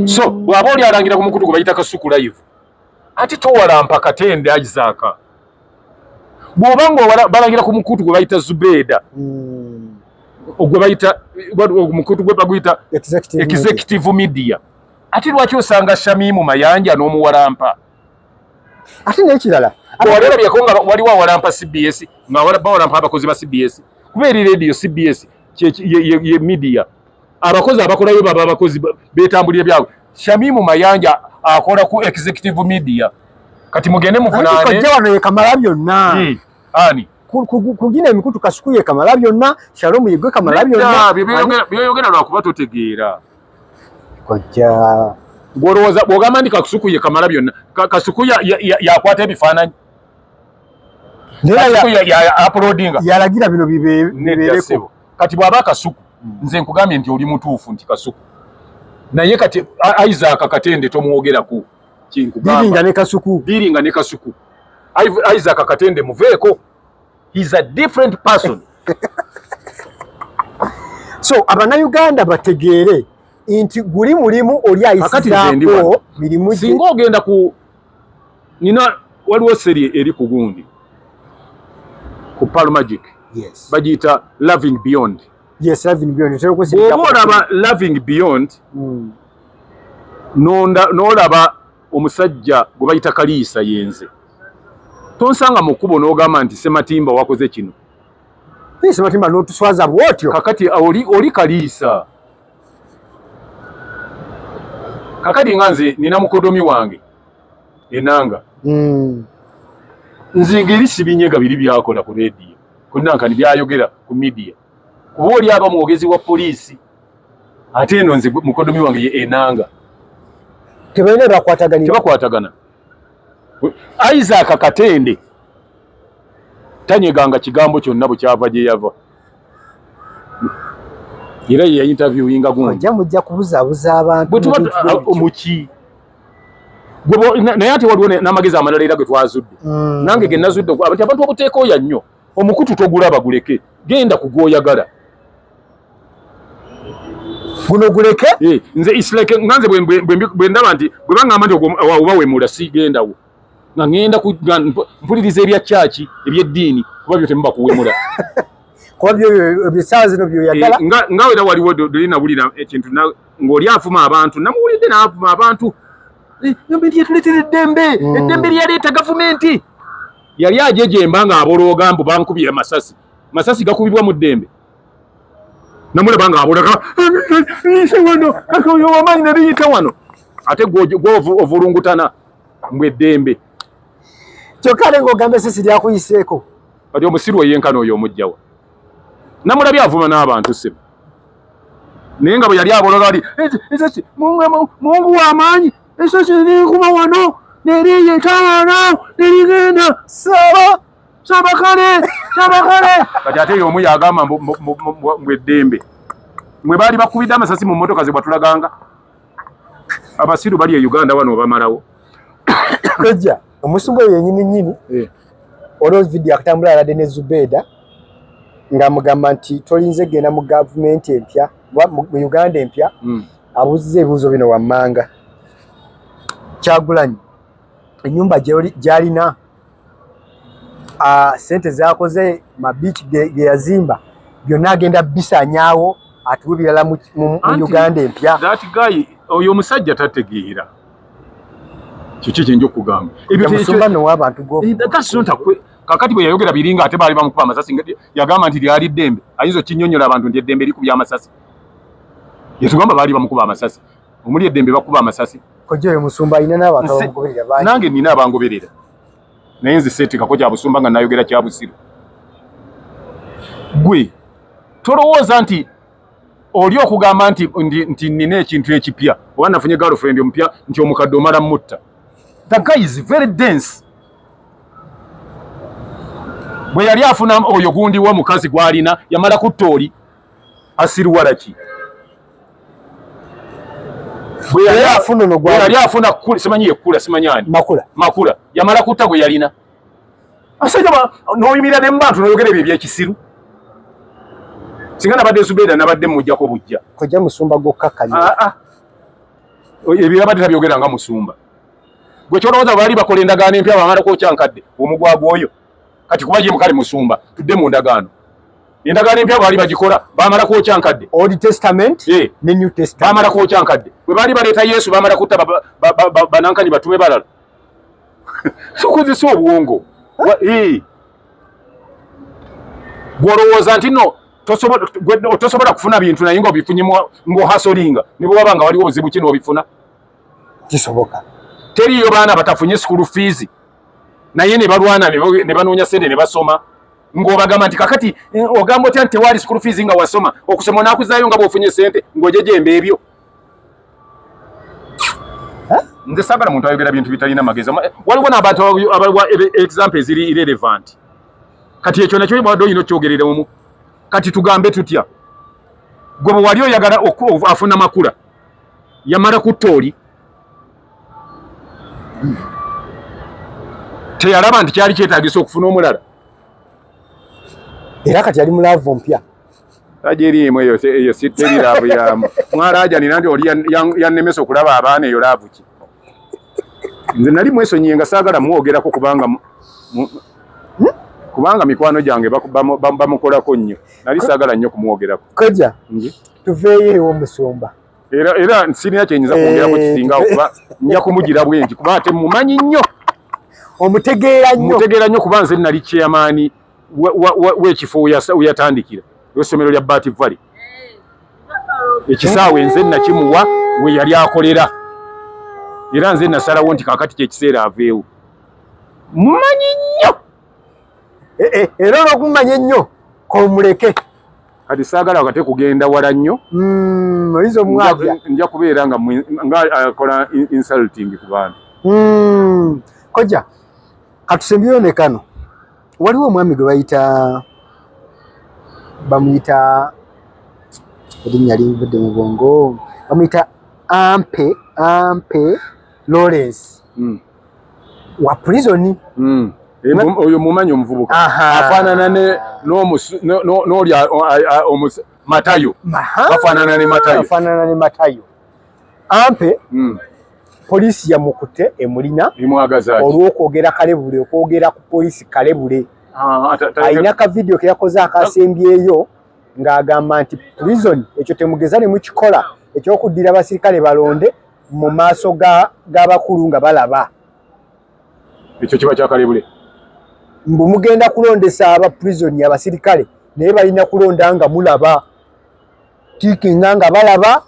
So bw'aba oli alangira ku mukutu gwe bayita Kasuku Live, ate towalampa Katende Isaac. Bw'oba nga balangira ku mukutu gwe bayita Zubeda, gwe bayita omukutu gwe baguyita Executive Media. Executive Media, ate lwaki osanga Shamimu Mayanja n'omuwalampa? Ate n'ekirala, Wali olabyeko nga waliwo awalampa CBS, nga bawalampa abakozi ba CBS? Kuba eri radio CBS. Ye media abakozi abakolayo baba abakozi betambulira byabwe. Shamimu Mayanja akola ku executive media, kati mugende muvunaane. Kojja wano ye kamala byonna. Ani? Kugina emikutu Kasuku ye kamala byonna, Shalom yegwe kamala byonna. Byoyogera lwakuba totegeera. Kojja gwolowooza bw'ogamba nti Kasuku ye kamala byonna, Kasuku yakwata ebifaananyi, uploadinga, yalagira bino bibeereko. Kati bw'aba Kasuku, nze nkugambye nti oli mutuufu nti Kasuku, naye kati Isaac Katende tomwogerako. Kinkugamba dealinga ne Kasuku, dealinga ne Kasuku. Isaac Katende muveeko, he's a different person. So abannayuganda bategeere nti guli mulimu oli ayisizaako mirimu. Singa ogenda ku nina waliwo series eri ku gundi ku Pearl Magic. Yes. Bagiyita Loving Beyond. Yes, Loving Beyond. Bw'oba olaba Loving Beyond, n'olaba omusajja gwe bayita Kaliisa, yenze tonsanga mu kkubo n'ogamba nti Sematimba wakoze kino. Sematimba n'otuswaza bw'otyo. Kakati oli Kaliisa. Kakati nga nze nina mukodomi wange Enanga, nze ngeri sibinyega biri byakola ku rediyo kunankani byayogera ku media, kuba oli aba mwogezi wa poliisi, ate eno nze mukodomi wange ye Enanga. Tebalina bakwataganira. Tebakwatagana. Isaac Katende tanyeganga kigambo kyonna bwe kyava gye yava, era ye yainterviewinga gundi. Ojja mujja kubuzaabuza abantu. Bwe tuba muki naye ate waliwo n'amagezi amalala era ge twazudde, nange ge nazudde nti abantu obuteeka oya nnyo omukutu togulaba, guleke, genda ku gw'oyagala. Guno guleke. Nze it's like nga nze bwe ndaba nti bwe baŋŋamba nti oba wemula sigendawo, nga ŋŋenda mpuliriza ebya kyaki, ebyeddiini, kuba byo temuba kuwemula. Kuba byo ebisaawa zino byoyagala. Nga era waliwo doli nawulira ekintu ng'oli avuma abantu, namuwulidde n'avuma abantu, nti yetuleetera eddembe, eddembe lyaleeta gavumenti. Yali ajejemba ng'abolooga mbu bankubye amasasi, masasi gakubibwa mu ddembe. Namulaba ng'abolaga wano oyo wamaanyi ne biyita wano, ate gwe ovulungutana mbu eddembe. Kyokka ate ng'ogamba esisi lyakuyiseeko. Kati omusiru eyenkana oyo omugjawa? Namulabye avuma n'abantu ssebo, naye nga bwe yali abologa ali esasi, Mungu w'amaanyi, esasi lirikuba wano neriyitaano nerigenda saba sabakale sabakale. Kati ate omu yagamba mbu eddembe, mwe baali bakubidde amasasi mu mmotoka ze bwatulaganga. Abasiru bali e Uganda wano bamalawo. Kojja, omusumba oyo yenyini nyini, olwo vidiyo akatambula alabye ne Zubeda ng'amugamba nti tolinze genda mu gavumenti empya mu Uganda empya. Abuuziza ebibuuzo bino wammanga: Kyagulanyi ennyumba gy'alina, sente zakoze, mabiiki ge yazimba, byonna agenda bisaanyaawo atuwe birala mu Uganda empya? That guy, oyo omusajja tategeera. Kiki kyenja okugamba? Musumba nowabantu. Kakati bwe yayogera biringa ate baali bamukuba amasasi, yagamba nti lyali ddembe. Ayinza okinyonyola abantu nti eddembe likubya amasasi? Yetugamba baali bamukuba amasasi, omuli eddembe bakuba amasasi. Kojja, oyo musumba alina n'abantu abamugoberera bangi. Nange nina abangoberera, naye nze seetekako kya busumba nga nayogera kya busiru. Gwe tolowooza nti oli okugamba nti nina ekintu ekipya oba nafunye girlfriend omupya nti omukadde omala mutta. The guy is very dense. Bwe yali afuna oyo gundi w'omukazi gw'alina, yamala kutta oli asiruwala ki? Bwe yali afuna simanyi yekkula, simanyi ani. Makula. Makula, yamala kutta gwe yalina. Asajja n'oyimirira ne mubantu n'oyogera ebyo ebyekisiru. Singa nabadde Zubeida, nabadde mujjako bujja. Kojja, musumba gwokkakkanya. Ah, ah. Ebyo yabadde tabyogera nga musumba. Gwe kyolowooza baali bakola endagaano empya bamala kwokya nkadde omugwagwa oyo? Kati kuba ye mukale musumba, tudde mu ndagaano, endagaano empya baali bagikola bamala kwokya nkadde. Old Testament ne New Testament. Bamala kwokya nkadde. Bwe baali baleeta Yesu, bamala kutta banankani batume balala. Tukozesa obwongo. Gwolowooza nti no. Tosobola kufuna bintu naye ng'obifunye ng'ohasolinga, ne bwe waba nga waliwo obuzibu ki n'obifuna. Kisoboka. Teriyo baana batafunye school fees naye ne balwana ne banoonya ssente ne basoma, ng'obagamba nti kakati ogamba otya nti tewali school fees nga wasoma? Okusoma onaakuzaayo nga bw'ofunye ssente ng'ojejemba ebyo. Nze saagala muntu ayogera bintu bitalina magezi. Waliwo n'abantu abawa example eziri irrelevant. Kati ekyo nakyo bwadde olina okyogerera omu. Kati tugambe tutya? Gwe bwe wali oyagala afuna makula yamala kutta oli, teyalaba nti kyali kyetagisa okufuna omulala? Era kati ali mu love mpya. Tajeriimu eyo, eyo si teri love yamu. Mwalajanira nti oli yannemesa okulaba abaana. Eyo love ki? Nze nali mwesonyiye nga saagala mwogerako kubanga kubanga mikwano gyange bamukolako nnyo. Nali saagala nnyo kumwogerako. Kojja, tuveeyo ew'omusumba. Era sirina kyenyinza kwongerako kisingawo, kuba nja kumugira bwenti, kuba ate mumanyi nnyo. Omutegeera nnyo. Mutegeera nnyo, kuba nze nali chairman w'ekifo weyatandikira, w'essomero lya Bat Valley. Ekisaawe nze nakimuwa we yali akolera, era nze nasalawo nti kakati kyekiseera aveewo. Mumanyi nnyo. Era olwokumanya ennyo komuleke. Kati saagala kate kugenda wala nnyo. Oyinza omwabya. Nja kubeera nga akola insulting ku bantu. Kojja, katusembyeyo ne kano. Waliwo omwami gwe bayita, bamuyita, erinnya linvudde mu bwongo, bamuyita Ampe Lawrence wa prison. Oyo mumanyi, omuvubuka afaanana n'oli Matayo, bafaanana ne Matayo. Afaanana ne Matayo. Ampe poliisi yamukutte, emulina olw'okwogera kalebule, okwogera ku poliisi kalebule. Alina ka video ke yakoze akasembyeyo ng'agamba nti prison ekyo temugeza ne mukikola, ekyokuddira abasirikale balonde mu maaso g'abakulu nga balaba. Ekyo kiba kyakalebule. Mbu mugenda kulondesa aba prison abasirikale, naye balina kulonda nga mulaba, tiikinga nga balaba.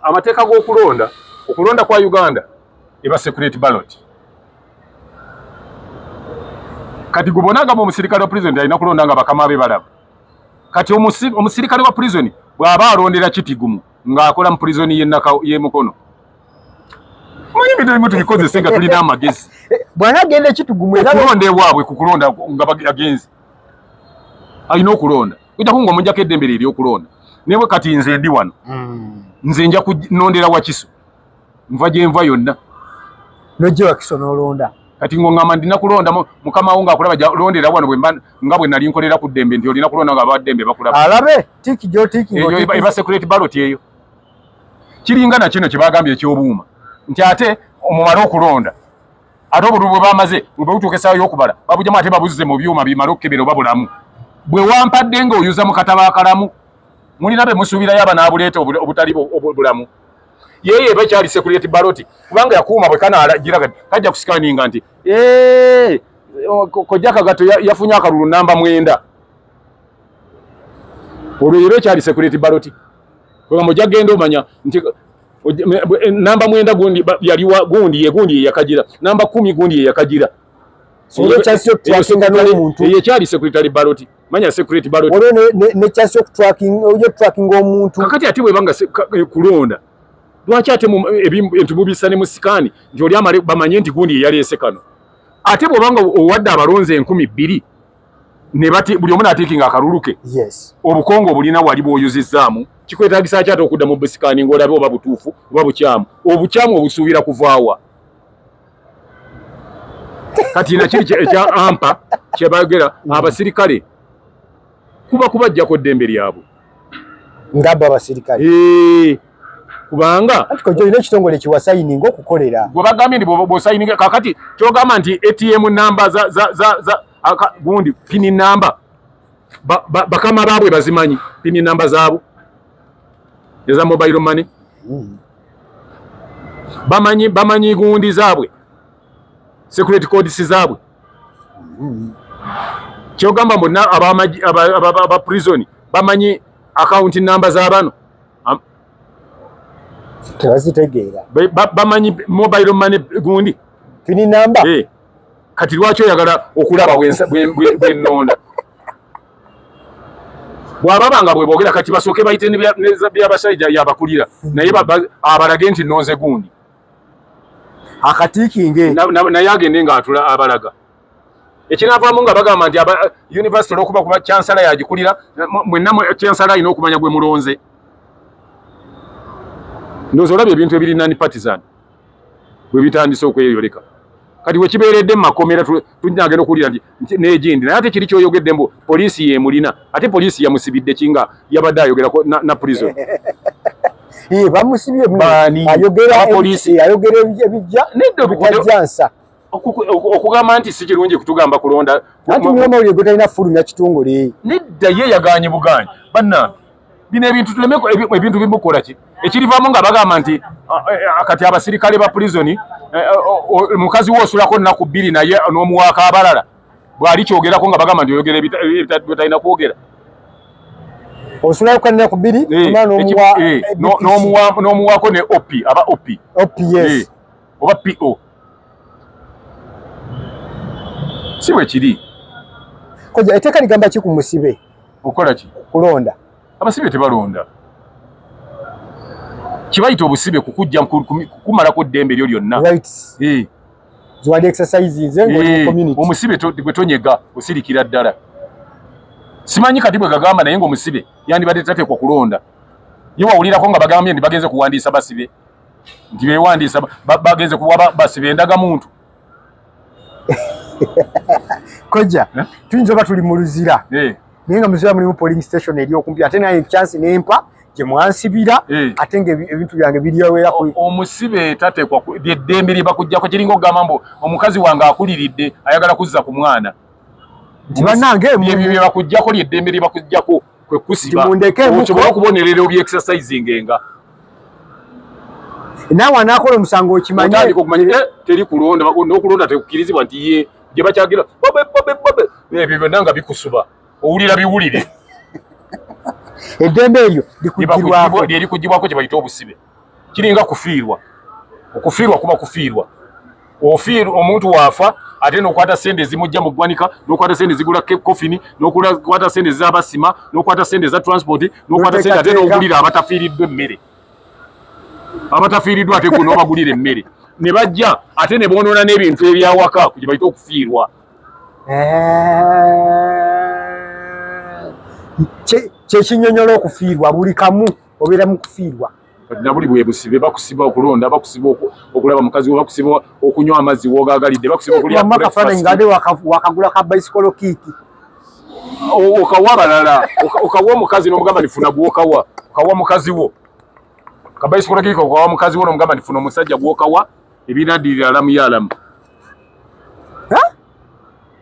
Amateeka g'okulonda, okulonda kwa Uganda eba secret ballot. Kati gwe bona nga omusirikale wa prison alina kulonda nga bakama be balaba. Kati omusirikale wa prison bw'aba alondera Kitigumu ng'akola mu prison y'e Mukono, manyi ebintu ebimu tubikozese nga tulina amagezi. Bwana agenda ekitugumu era okulonda ewaabwe, ku kulonda nga agenze alina okulonda, ojjako nga omujjako eddembe lye ery'okulonda. Naye kati nze ndi wano, nze nja kunondera Wakiso, nva gye nva yonna. Nojja Wakiso n'olonda. Kati ng'oŋŋamba ndina kulonda mukama wo ng'akulaba, londera wano. Bwe mba nga bwe nali nkolera ku ddembe nti olina kulonda nga abaddembe bakulaba. Alabe tick gy'otiiki. Eyo eba secret ballot. Eyo kiringa na kino kye bagambye ekyobuuma nti ate omumale okulonda, ate obululu bwe bamaze bwe butuuka essaawa y'okubala, babugyamu ate babuzze mu byuma bimale okukebera oba bulamu. Bwe wampadde ng'oyuza mu katabo akalamu, mulina be musuubirayo abanaabuleeta obutali bulamu. Yeyo eba ekyali secret ballot, kubanga yakuuma bwe kanaalagira kati kajja kusikaninga nti Kojja Kagato yafunye akalulu namba 9. Olwo era ekyali secret ballot, kwegamba ojja genda omanya nti namba 9 gundi yaliwa, gundi ye gundi ye yakagira, namba 10 gundi ye yakagira. N'omuntu. Eyo ekyali secretary ballot, manya secret ballot. Waliwo nekyasi okutrackinga omuntu. Kakati ate bwebanga kulonda, lwaki ate ebintu mubisa ne mu scan nti oli amale bamanye nti gundi yeyaleese kano? Ate bwobanga owadde abalonzi 2000 ne bati buli omu n'atiikinga akalulu ke, obukongo obulina wali bw'oyuzizzaamu, kikwetaagisa ki ate okudda mu busikaani ng'olabe oba butuufu oba bukyamu? Obukyamu obusuubira kuvaawa? Kati nakiri ekya ampa kyebayogera abasirikale kuba kubajjako ddembe lyabwe. Ngabo abasirikale. Kubanga anti kojja olina ekitongole kiwasayininga okukolera. Gwe bagambye nti bw'osayininga kakati kyogamba nti ATM namba za gundi PIN namba, bakama baabwe bazimanyi PIN namba zaabo eza mobile money. Bamanyi gundi zaabwe, security codes zaabwe. Kyogamba bonna aba prison bamanyi account number z'abano? Tebazitegeera. Bamanyi mobile money gundi pin number. Eh. Kati lwaki oyagala okulaba bwennonda? Bw'ababa nga bwe boogera, kati basooke bayite byabasajja yabakulira, naye abalage nti nonze gundi. Akatiikinge. Naye agende ng'atula abalaga. Ekinavaamu nga bagamba nti university olwokuba kuba chancellor yagikulira, mwenna chancellor alina okumanya gwe mulonze. Ndowooza olabye ebintu ebiri non partisan bwe bitandise okweyoleka. Kati wekibeeredde mu makomera, tunagenda okuwulira nti n'egindi. Naye ate kiri kyoyogedde mbu poliisi yemulina, ate poliisi yamusibidde ki nga yabadde ayogerako na prison? Bamusibye. Baani? Ayogera. Abapoliisi. Ayogera ebijja Nedda, bitajjansa. Okugamba nti si kirungi kutugamba kulonda. Anti munyamawulire gwe talina fulumya kitongole. Nedda, ye yaganye buganyi. Bannange, bino ebintu tuleme ebintu bimukola ki ekirivaamu nga bagamba nti kati abasirikale ba prison, mukazi we osulako nnaku 2 naye n'omuwaako abalala, bw'ali kyogerako nga bagamba nti oyogera byotalina kwogera. Osulayo kannaku 2, tumala n'omuwa N'omuwaako ne op aba op. Op, yes. Oba po si bwe kiri? Koja, etteeka ligamba ki ku musibe? Okola ki? Kulonda. Abasibe tebalonda. Kibayita obusibe kukujja kumalako ddembe lyo lyonna. Rights ziwali exercise nze ng'oli mu community. Omusibe gwe tonyega, osirikira ddala. Simanyi kati bwe gagamba, naye ng'omusibe yandibadde tateekwa kulonda. Ye wawulirako nga bagambye nti bagenze kuwandiisa basibe, nti bewandiisa, bagenze kuwa basibe endagamuntu? Koja, Eh? tuyinza oba tuli mu Luzira, naye nga Muzira mulimu polling station eri okumpi, ate naye chance nempa gye mwansibira, ate nga ebintu byange biryawera ku Omusibe tateekwa lyeddembe lye bakuggyako. Kiringa okugamba mbu omukazi wange akuliridde, ayagala kuzza ku mwana. Nti bannange Byebyo bye bakuggyako, lyeddembe lye bakuggyako, kwe kusiba. Nti mundekeemuko. Osobole okubonerera obyexercisingenga. Naawe anaakola omusango okimanye. Otandika okumanya, teri kulonda, n'okulonda tekukkirizibwa, nti ye gye bakyagira bobe bobe bobe, ebyo byonna nga bikusuba, owulira biwulire. Eddembe eryo likugibwako. Lyerikugibwako, kye bayita obusibe. Kiringa kufiirwa. Okufiirwa kuba kufiirwa. Ofiirwa omuntu waafa, ate n'okwata sente ezimujja mu ggwanika, n'okwata sente ezigula kofini, n'okwata sente ez'abasima, n'okwata sente eza transport, n'okwata sente ate n'ogulira abatafiiriddwa emmere. Abatafiiriddwa ate gwe n'obagulira emmere, ne bajja ate ne boonoona n'ebintu ebyawaka, gye bayita okufiirwa. Kyekinyonyola okufiirwa, buli kamu obeera mu kufiirwa. Kati nabuli bwe busibe. Bakusiba okulonda, bakusiba okulaba mukazi we, bakusiba okunywa amazzi w'ogaagalidde, bakusiba okulya Wamma kafaananyi breakfast. Ng'ate wakagula ka bicycle kick. Okawa abalala, okawa omukazi n'omugamba nifuna gwokawa, okawa mukazi wo kabayisikolo kick, okawa mukazi wo n'omugamba nifuna omusajja gwokawa, ebinaddirira alamu ya alamu.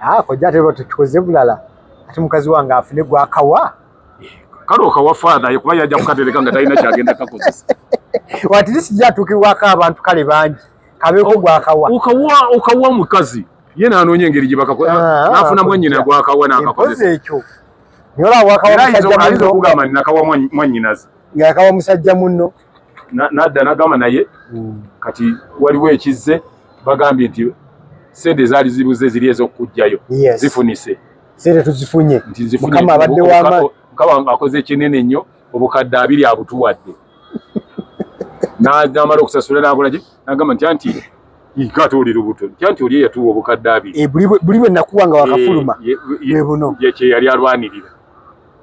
Ah, kojja, ate tukikoze bulala, ate mukazi wange afune gwakawa. Kale okawa father ye, kuba yajja kukatereka nga talina kyagenda kakozesa. Watiri sijja atuukibwako abantu kale bangi, kabeeko gwakawa. Okawa omukazi ye n'anoonya engeri gye bakakola, n'afuna mwannyina gwakawa n'akakozesa. Empozi ekyo naye olaba wakawa Era ayinza musajja ayinza munno. okugamba nti nakawa mwannyinaze. Ng'akawa musajja munno. Nadda n'agamba naye kati waliwo ekizze, bagambye nti sente zaali zibuze ziri ez'okuggyayo zifunise. Sente tuzifunye. Nti zifunye. Mukama abadde w'amaanyi. Mukama akoze ekinene nnyo, obukadde 20 abutuwadde. N'amala okusasula n'akola ki, n'agamba nti anti ate oli lubuto, nti anti oli eyatuwa obukadde 20. Eh, buli bwe nakuwa nga wakafuluma. Bwe buno. Ye kye yali alwanirira.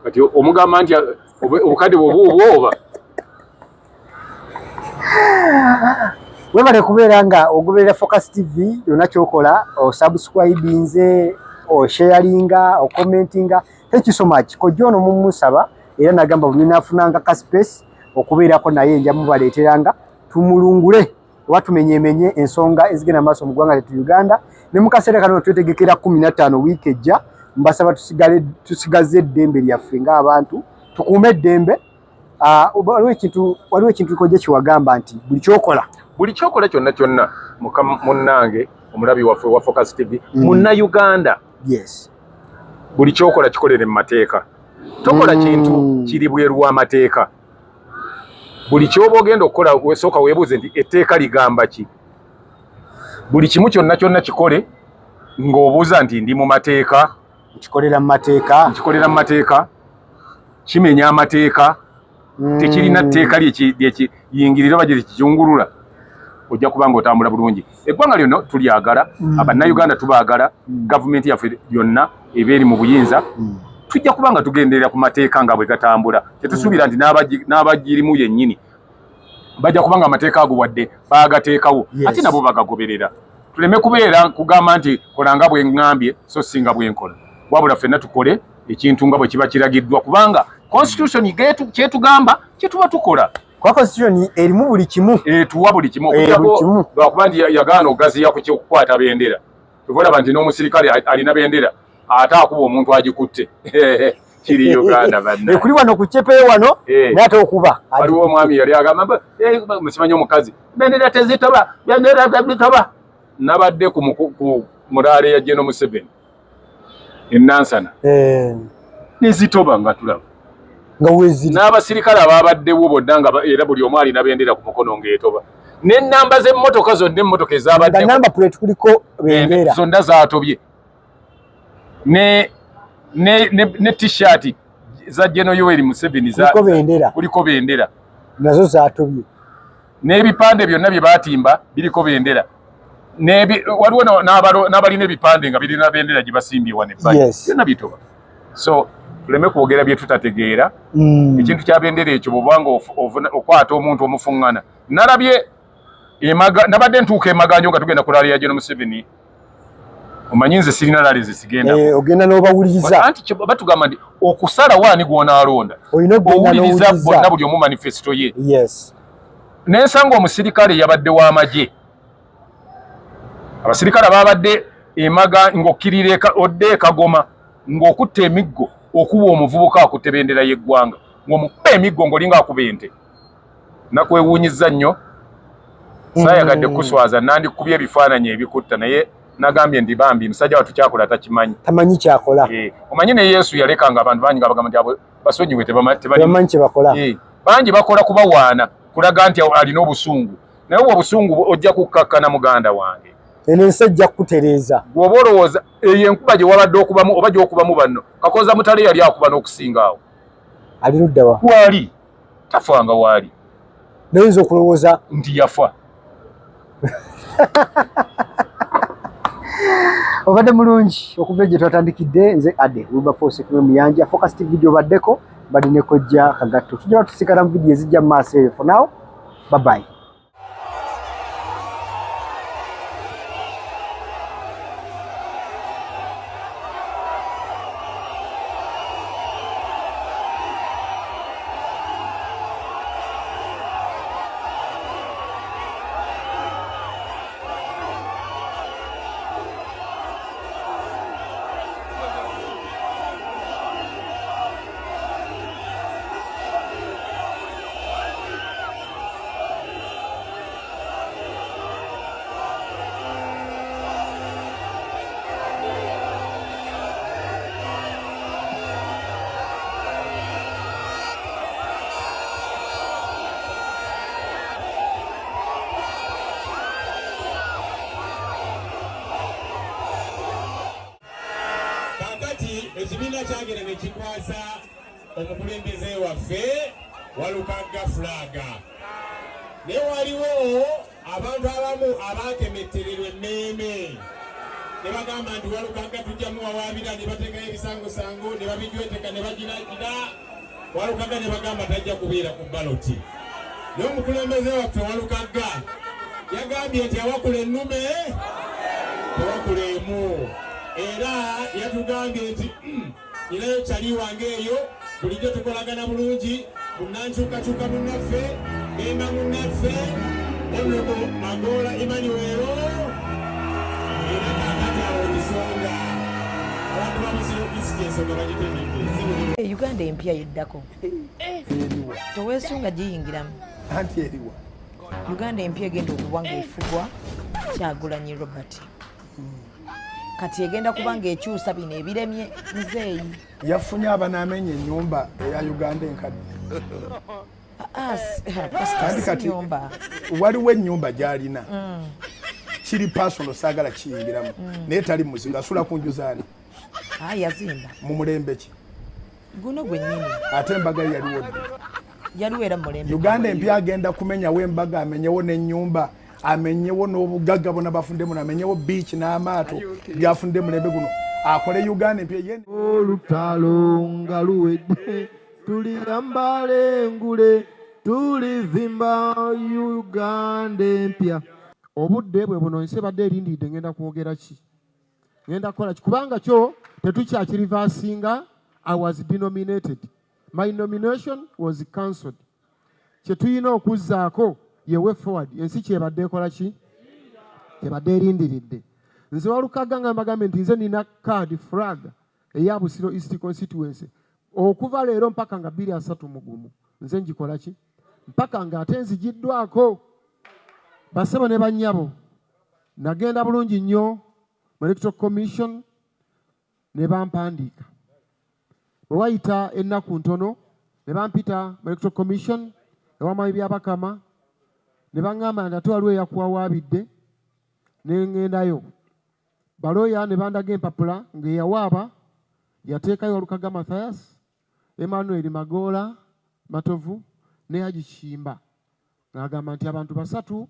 Kati omugamba nti obukadde bwobwoba. Webale kubeera nga ogoberera Focus TV. Yonna kyokola, osubscribinze, osharinga, ocommentinga, thank you so much. Kojja ono mumusaba era nagamba buli nafunanga ka space okubeerako naye nja mubaleeteranga tumulungule oba tumenyemenye ensonga ezigenda maaso mu ggwanga lyattu Uganda. Ne mu kaseera kano twetegekera 15 wiiki ejja. Mbasaba tusigale, tusigaze eddembe lyaffe ng'abantu, tukuume eddembe. Ah, waliwo ekintu kojja kiwagamba nti buli kyokola Buli kyokola kyonna kyonna, munnange omulabi waffe wa Focus TV, munnayuganda, Buli kyokola kikolere mu mateeka. Tokola kintu kiri bweru w'amateeka. Buli kyoba ogenda okukola sooka weebuuze nti etteeka ligamba ki. Buli kimu kyonna kyonna kikole ng'obuuza nti ndi mu mateeka. Nkikolera mu mateeka. Nkikolera mu mateeka. Kimenya amateeka. Tekirina tteeka lyekiyingirira oba gyekijungulula. Ojja kuba ng'otambula bulungi. Eggwanga lyonna tulyagala, Abannayuganda tubaagala, gavumenti yaffe yonna eba eri mu buyinza. Tujja kuba nga tugenderera ku mateeka nga bwe gatambula. Tetusuubira nti n'abagirimu yennyini bajja kuba nga amateeka ago wadde baagateekawo, ate nabo bagagoberera. Tuleme kubeera kugamba nti kola nga bwe ŋŋambye so si nga bwe nkola. Wabula ffenna tukole ekintu nga bwe kiba kiragiddwa, kubanga constitution kyetugamba kye tuba tukola. Kuba constitution erimu buli kimu. Etuwa buli kimu. Okuggyako lwakuba nti yagaana okugaziya ku ky'okukwata bendera. Kyova olaba nti n'omusirikale alina bendera ate akuba omuntu agikutte. Kiri Uganda banna. Kuli wano ku kyepeyo wano naye okuba. Waliwo omwami yali agamba musimanyi omukazi bendera tezitoba, bendera tezitoba. Nabadde ku mulaale ya General Museveni e Nansana. Nezitoba nga tulaba. Nga weziri. N'abasirikale ababaddewo bonna nga era buli omu alina bendera ku mukono ng'etoba. N'ennamba z'emmotoka zonna, emmotoka ezabadde. Nga namba plate kuliko bendera. Zonna zaatobye. Ne t-shirt za General Yoweri Museveni kuliko bendera. Kuliko bendera. Nazo zaatobye. N'ebipande byonna bye baatimba biriko bendera. Waliwo n'abalina ebipande nga birina bendera gye basimbye wano ebbali. Byonna bitoba. So tuleme kwogera bye tutategeera. Ekintu kya bendera ekyo bw'obanga okwata omuntu omufuŋŋana. Nalabye nabadde ntuuka emaganjo nga tugenda ku rally ya General Museveni. Omanyi nze sirina rally ze sigenda. Ogenda n'obawuliriza. Anti batugamba nti okusalawo ani gw'onaalonda. Owuliriza bonna buli omu manifesto ye. Yes. Nensanga omusirikale yabadde w'amagye. Abasirikale babadde emaga ng'okkirira odde e Kagoma ng'okutta emiggo okuba omuvubuka akutte bendera y'eggwanga ng'omukuba emiggo ng'olinga akuba ente. Nakwewuunyizza nnyo. Saayagadde kuswaza, nandikubye ebifaananyi ebikutta naye nagambye ndi bambi musajja wattu kyakola takimanyi. Tamanyi kyakola. Omanyi ne Yesu yalekanga abantu bangi nga bagamba nti abo basonyiwe tebamanyi kye bakola. Bangi bakola kubawaana kulaga nti alina obusungu. Naye obwo obusungu ojja kukkakkana muganda wange. Eno ensi ejja kukutereeza. Bw'oba olowooza eyo enkuba gye wabadde okubamu oba gy'okubamu banno, Kakoza Mutale yali akuba n'okusinga awo. Ali ludda wa? Waali. Tafanga waali. Naye okulowooza nti yafa. Obadde mulungi okuva gye twatandikidde. Nze Ade Wilberforce Kumwe Muyanja, Focus TV gy'obaddeko, mbadde ne Kojja Kagatto. Tujja tusikana mu vidiyo ezijja mu maaso eyo. For now, bye bye. Ekibiina kyagenda ne kikwasa omukulembeze waffe Walukagga Fulaga. Naye waliwo abantu abamu abaakemettererwa emmeeme ne bagamba nti Walukagga tujja muwawaabira, ne bateekayo ebisangosango ne babijweteka ne bagiragira. Walukagga ne bagamba tajja kubeera ku baloti. Naye omukulembeze waffe Walukagga yagambye nti awakula ennume tewakula emu. Era yatugambye nti ninayo kyali wange eyo bulijjo tukolagana bulungi, munnankyukakyuka munnaffe, memba munnaffe, Honorable Magoola Emmanuel, era kaakati awo kisonga abantu ba Busiro East ensonga bagitegedde. Uganda empya yeddako toweesunga giyingiramu. Anti eriwa Uganda empya egenda okuba ng'efugwa Kyagulanyi Robert. Kati egenda kuba ng'ekyusa bino ebiremye nzeeyi. Yafunye abanaamenya ennyumba eya Uganda enkadde. Ah, Kandi kati waliwo ennyumba gy'alina kiri personal, saagala kiyingiramu, naye tali muzigo, asula ku nju zaani? Ah, yazimba. Mu mulembe ki? Guno gwennyini. Ate embaga ye yaliwo ddi? Yaliwo era mu mulembe. Uganda empya agenda kumenyawo embaga, amenyewo n'ennyumba, amenyewo n'obugagga bwona bafudde muno, amenyewo beach n'amaato byafudde mulembe guno, akole Uganda empya ye. Olutalo nga luwedde, tuliyambala engule, tulizimba Uganda empya. Obudde bwe buno, ensi ebadde erindiridde. Ngenda kwogera ki? Ngenda kukola ki? Kubanga kyo tetukyakirivasinga. I was denominated, my nomination was cancelled. Kye tulina okuzzaako ye way forward. Ensi kyebadde ekola ki? Kyebadde erindiridde. Nze Walukagga nga mbagambye nti nze nina card flag eya Busiro East Constituency okuva leero mpaka nga 2031. Nze ngikola ki mpaka nga ate nzigiddwako. Basebo ne bannyabo, nagenda bulungi nnyo mu Electoral Commission ne bampandiika. Bwe wayita ennaku ntono ne bampita mu Electoral Commission ewamayi Byabakama ne baŋŋamba nti ate waliwo eyakuwawaabidde. Ne ŋŋendayo, balooya ne bandaga empapula ng'eyawaaba yateekayo Walukaga Mathias, Emmanuel Magoola Matovu ne Haji Kimba, ng'agamba nti abantu basatu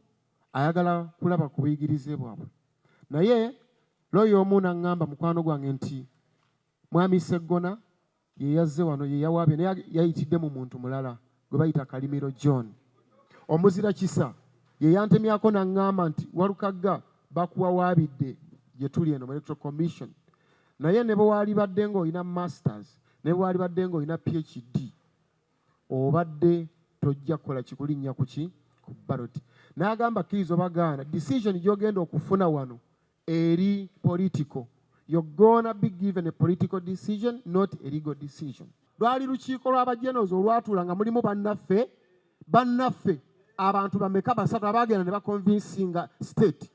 ayagala kulaba ku buyigirize bwabwe. Naye looya omu n'aŋŋamba, mukwano gwange, nti mwami Seggona ye yazze wano, ye yawaabye, naye yayitidde mu muntu mulala gwe bayita Kalimiro John. Omuzira kisa ye yantemyako n'aŋŋamba nti Walukagga bakuwawaabidde gye tuli eno mu Electoral Commission, naye ne bwe waalibadde ng'olina masters, ne bwe waalibadde ng'olina PhD, obadde tojja kukola kikulinnya ku ki ku ballot. N'agamba kkiriza obagaana, decision gy'ogenda okufuna wano eri political. You're gonna be given a political decision, not a legal decision. Lwali lukiiko lw'abajenos olwatuula nga mulimu bannaffe abantu bameka? Basatu abagenda ne baconvincinga state,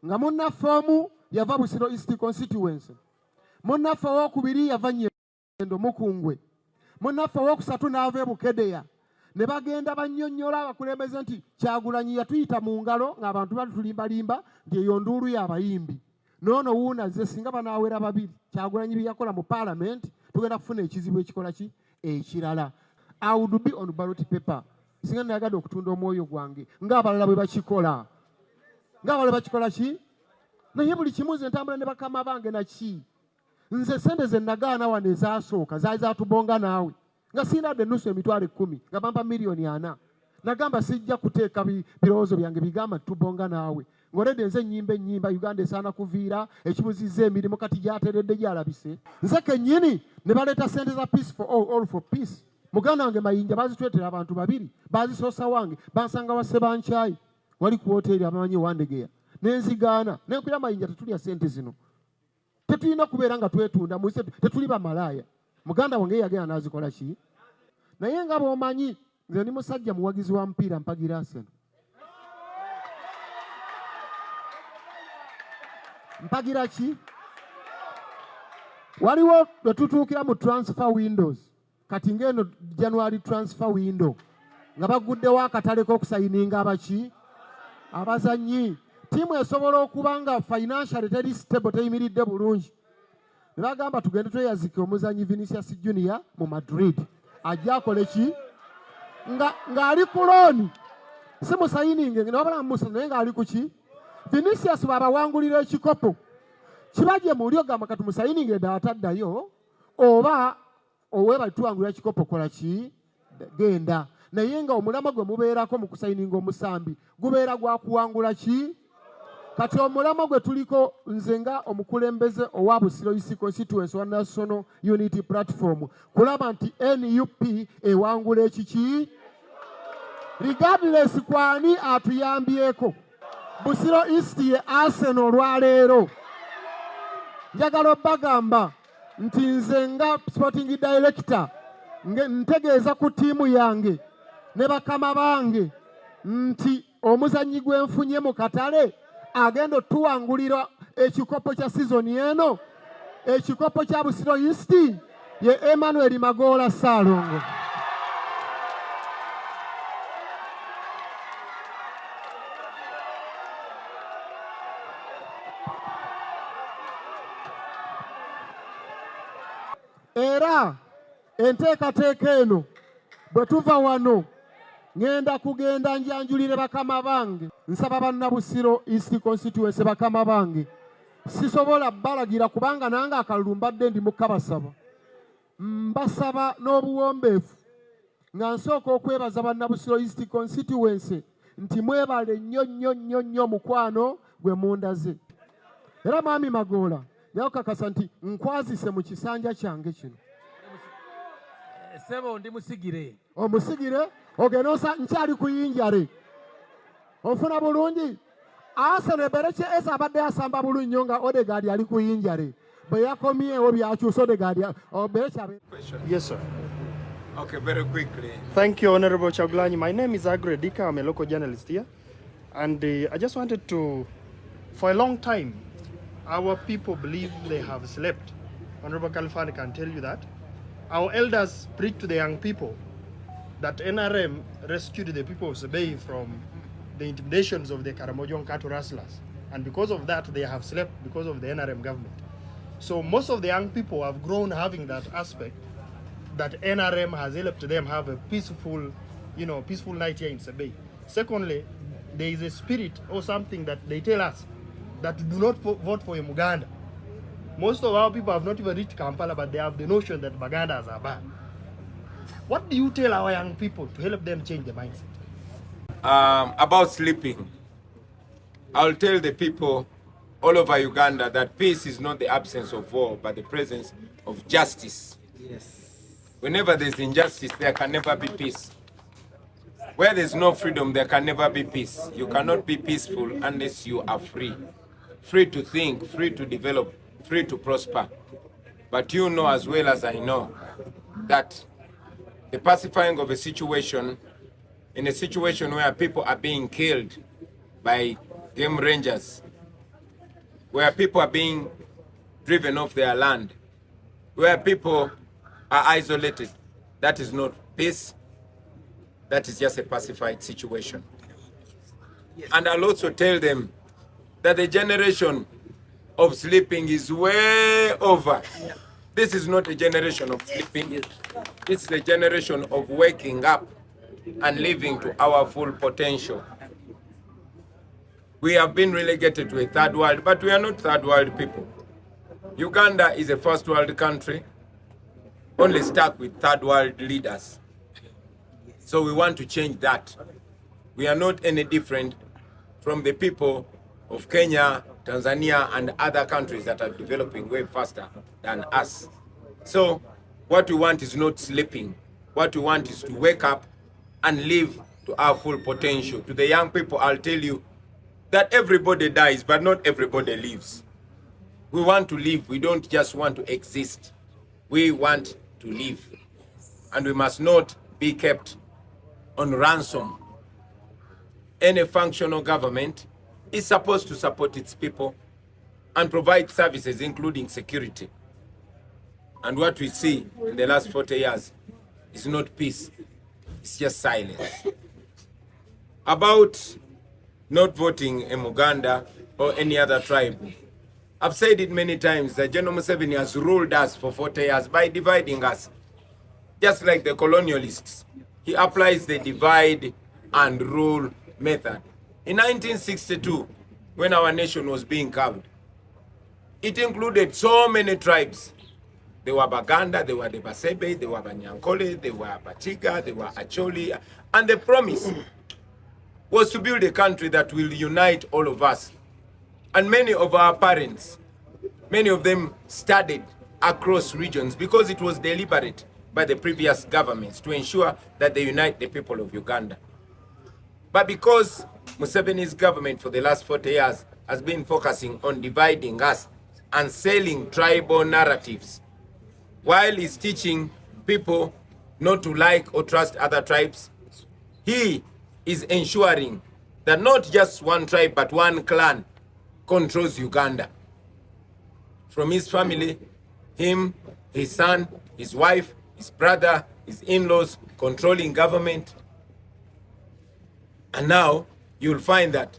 nga munnaffe omu yava Busiro East Constituency, munnaffe owokubiri yava Nyendo Mukungwe, munnaffe owokusatu n'ava e Bukedeya. Ne bagenda bannyonnyola abakulembeze nti Kyagulanyi yatuyita mu ngalo ng'abantu batulimbalimba nti eyo nduulu y'abayimbi, noono wuunazze singa banaawera babiri Kyagulanyi bye yakola mu paalamenti, tugenda kufuna ekizibu ekikola ki ekirala. I would be on ballot paper singa nayagadde okutunda omwoyo gwange ng'abalala bwe bakikola, ng'abalala bakikola ki. Naye buli kimu nze ntambula ne bakama bange naki. Nze sente ze nagaana wano ezasooka zaali zatubonga naawe nga siinadde ennusu 100,000, nga bampa 4 miliyoni. Nagamba sijja kuteeka birowoozo byange bigamba tubonga naawe ng'oledde. Nze ennyimba ennyimba Uganda esaana kuviira ekibuzizza emirimu kati gyateredde gyalabise. Nze kennyini ne baleeta sente za Peace for All, All for Peace. Muganda wange Mayinja bazitwetera abantu babiri, bazisoosa wange, bansanga wa Sebankyayi wali ku woteeri abamanyi Wandegeya, nenzigaana nenkulya Mayinja, tetulya sente zino, tetulina kubeera nga twetunda mu nsi, tetuli bamalaaya. Muganda wange ye yagenda n'azikola ki. Naye nga bw'omanyi, nze ndi musajja muwagizi wa mupiira, mpagira Arsenal. Mpagira ki? Waliwo lwe tutuukira mu transfer windows, kati ng'eno January transfer window, nga baguddewo akatale k'okusayininga abaki abazannyi. Ttiimu esobola okuba nga financially teri stable, teyimiridde bulungi, ne bagamba tugende tweyazike omuzannyi Vinicius Junior mu Madrid ajja akole ki nga ng'ali ku loan, si musayininge newabala musa, naye ng'ali ku ki. Vinicius bw'abawangulira ekikopo kiba gye muli ogamba kati musayininge ddala taddayo, oba oweebali tuwangulira kikopo kola ki genda. Naye nga omulamwa gwe mubeerako mu kusayininga omusambi gubeera gwa kuwangula ki. Kati omulamwa gwe tuliko, nze nga omukulembeze owa Busiro East Constituency wa National Unity Platform, kulaba nti NUP ewangula ekiki regardless kwani atuyambyeko. Busiro East ye Arsenal. Olwaleero njagala obbagamba nti nze nga sporting director ntegeeza ku ttiimu yange ne bakama bange nti omuzannyi gwe nfunye mu katale agenda otuwangulira. Ekikopo kya sizoni eno, ekikopo kya Busiro East ye Emmanuel Magoola Ssaalongo. Era enteekateeka eno bwe tuva wano ŋŋenda kugenda njanjulire bakama bange. Nsaba bannabusiro East Constituency bakama bange, sisobola balagira kubanga nange akalulu mbadde ndi mukabasaba. Mbasaba n'obuwombeefu nga nsooka okwebaza bannabusiro East Constituency nti mwebale nnyo nnyo nnyo nnyo mukwano gwe mundaze. Era Mwami Magoola yakakasa nti nkwazise mu kisanja kyange kino. Ssebo ndi musigire. Omusigire ogenda osa nkyali kuyinjale. Ofuna bulungi. Arsenal Eberechi Eze abadde asamba bulungi nnyo nga Odegaard ali kuyinjale. Bwe yakomyewo byakyusa Odegaard Eberechi abe. Yes, sir. Okay, very quickly. Thank you, Honorable Kyagulanyi. My name is Agre Dika. I'm a local journalist here. And I just wanted to, for a long time, our people believe they have slept. Honorable Khalfan can tell you that. Our elders preach to the young people that NRM rescued the people of Sebei from the intimidations of the Karamojong cattle rustlers. And because of that, they have slept because of the NRM government. So most of the young people have grown having that aspect that NRM has helped them have a peaceful, you know, peaceful night here in Sebei. Secondly, there is a spirit or something that they tell us that do not vote for a Muganda. Most of our people have not even reached Kampala, but they have the notion that Bagandas are bad. What do you tell our young people to help them change their mindset? About sleeping, I'll tell the people all over Uganda that peace is not the absence of war, but the presence of justice. Yes. Whenever there's injustice, there can never be peace. Where there's no freedom, there can never be peace. You cannot be peaceful unless you are free. Free to think, free to develop, free to prosper. But you know as well as I know that the pacifying of a situation, in a situation where people are being killed by game rangers, where people are being driven off their land, where people are isolated, that is not peace. That is just a pacified situation. Yes. And I'll also tell them that the generation of sleeping is way over. Yeah. This is not a generation of sleeping. Yes. This is a generation of waking up and living to our full potential. We have been relegated to a third world, but we are not third world people. Uganda is a first world country, only stuck with third world leaders. So we want to change that. We are not any different from the people of Kenya, Tanzania, and other countries that are developing way faster than us. So what we want is not sleeping. What we want is to wake up and live to our full potential. To the young people, I'll tell you that everybody dies, but not everybody lives. We want to live. We don't just want to exist. We want to live. And we must not be kept on ransom. Any functional government is supposed to support its people and provide services, including security. And what we see in the last 40 years is not peace, it's just silence. About not voting in Muganda or any other tribe, I've said it many times that General Museveni has ruled us for 40 years by dividing us. Just like the colonialists, he applies the divide and rule method. In 1962, when our nation was being carved, it included so many tribes. There were Baganda, there were the Basebe, there were Banyankole, there were Bachiga, there were Acholi, and the promise was to build a country that will unite all of us. And many of our parents, many of them studied across regions because it was deliberate by the previous governments to ensure that they unite the people of Uganda. But because Museveni's government for the last 40 years has been focusing on dividing us and selling tribal narratives, while he's teaching people not to like or trust other tribes, he is ensuring that not just one tribe, but one clan controls Uganda. From his family, him, his son, his wife, his brother, his in-laws, controlling government. And now you'll find that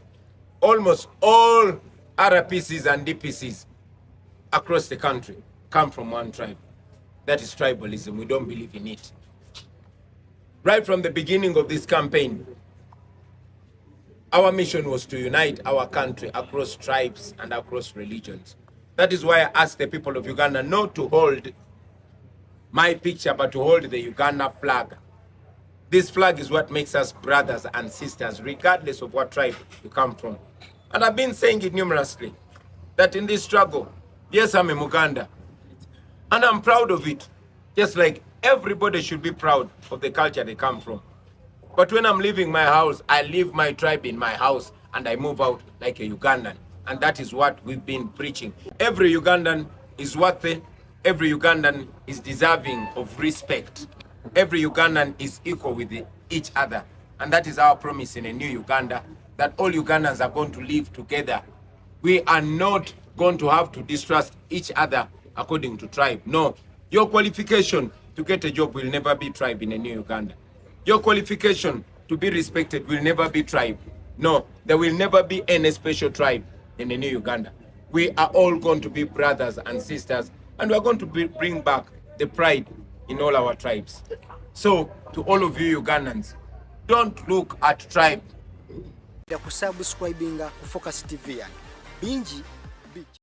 almost all RPCs and DPCs across the country come from one tribe. That is tribalism. We don't believe in it. Right from the beginning of this campaign, our mission was to unite our country across tribes and across religions. That is why I asked the people of Uganda not to hold my picture, but to hold the Uganda flag. This flag is what makes us brothers and sisters, regardless of what tribe you come from. And I've been saying it numerously, that in this struggle, yes, I'm a Muganda, and I'm proud of it, just like everybody should be proud of the culture they come from. But when I'm leaving my house, I leave my tribe in my house and I move out like a Ugandan. And that is what we've been preaching. Every Ugandan is worthy. Every Ugandan is deserving of respect. Every Ugandan is equal with each other. And that is our promise in a new Uganda, that all Ugandans are going to live together. We are not going to have to distrust each other according to tribe. No, your qualification to get a job will never be tribe in a new Uganda. Your qualification to be respected will never be tribe. No, there will never be any special tribe in the new Uganda. We are all going to be brothers and sisters, and we are going to bring back the pride in all our tribes. So, to all of you Ugandans, don't look at tribe. Kusubscribinga ku Focus TV yange bingi bijja.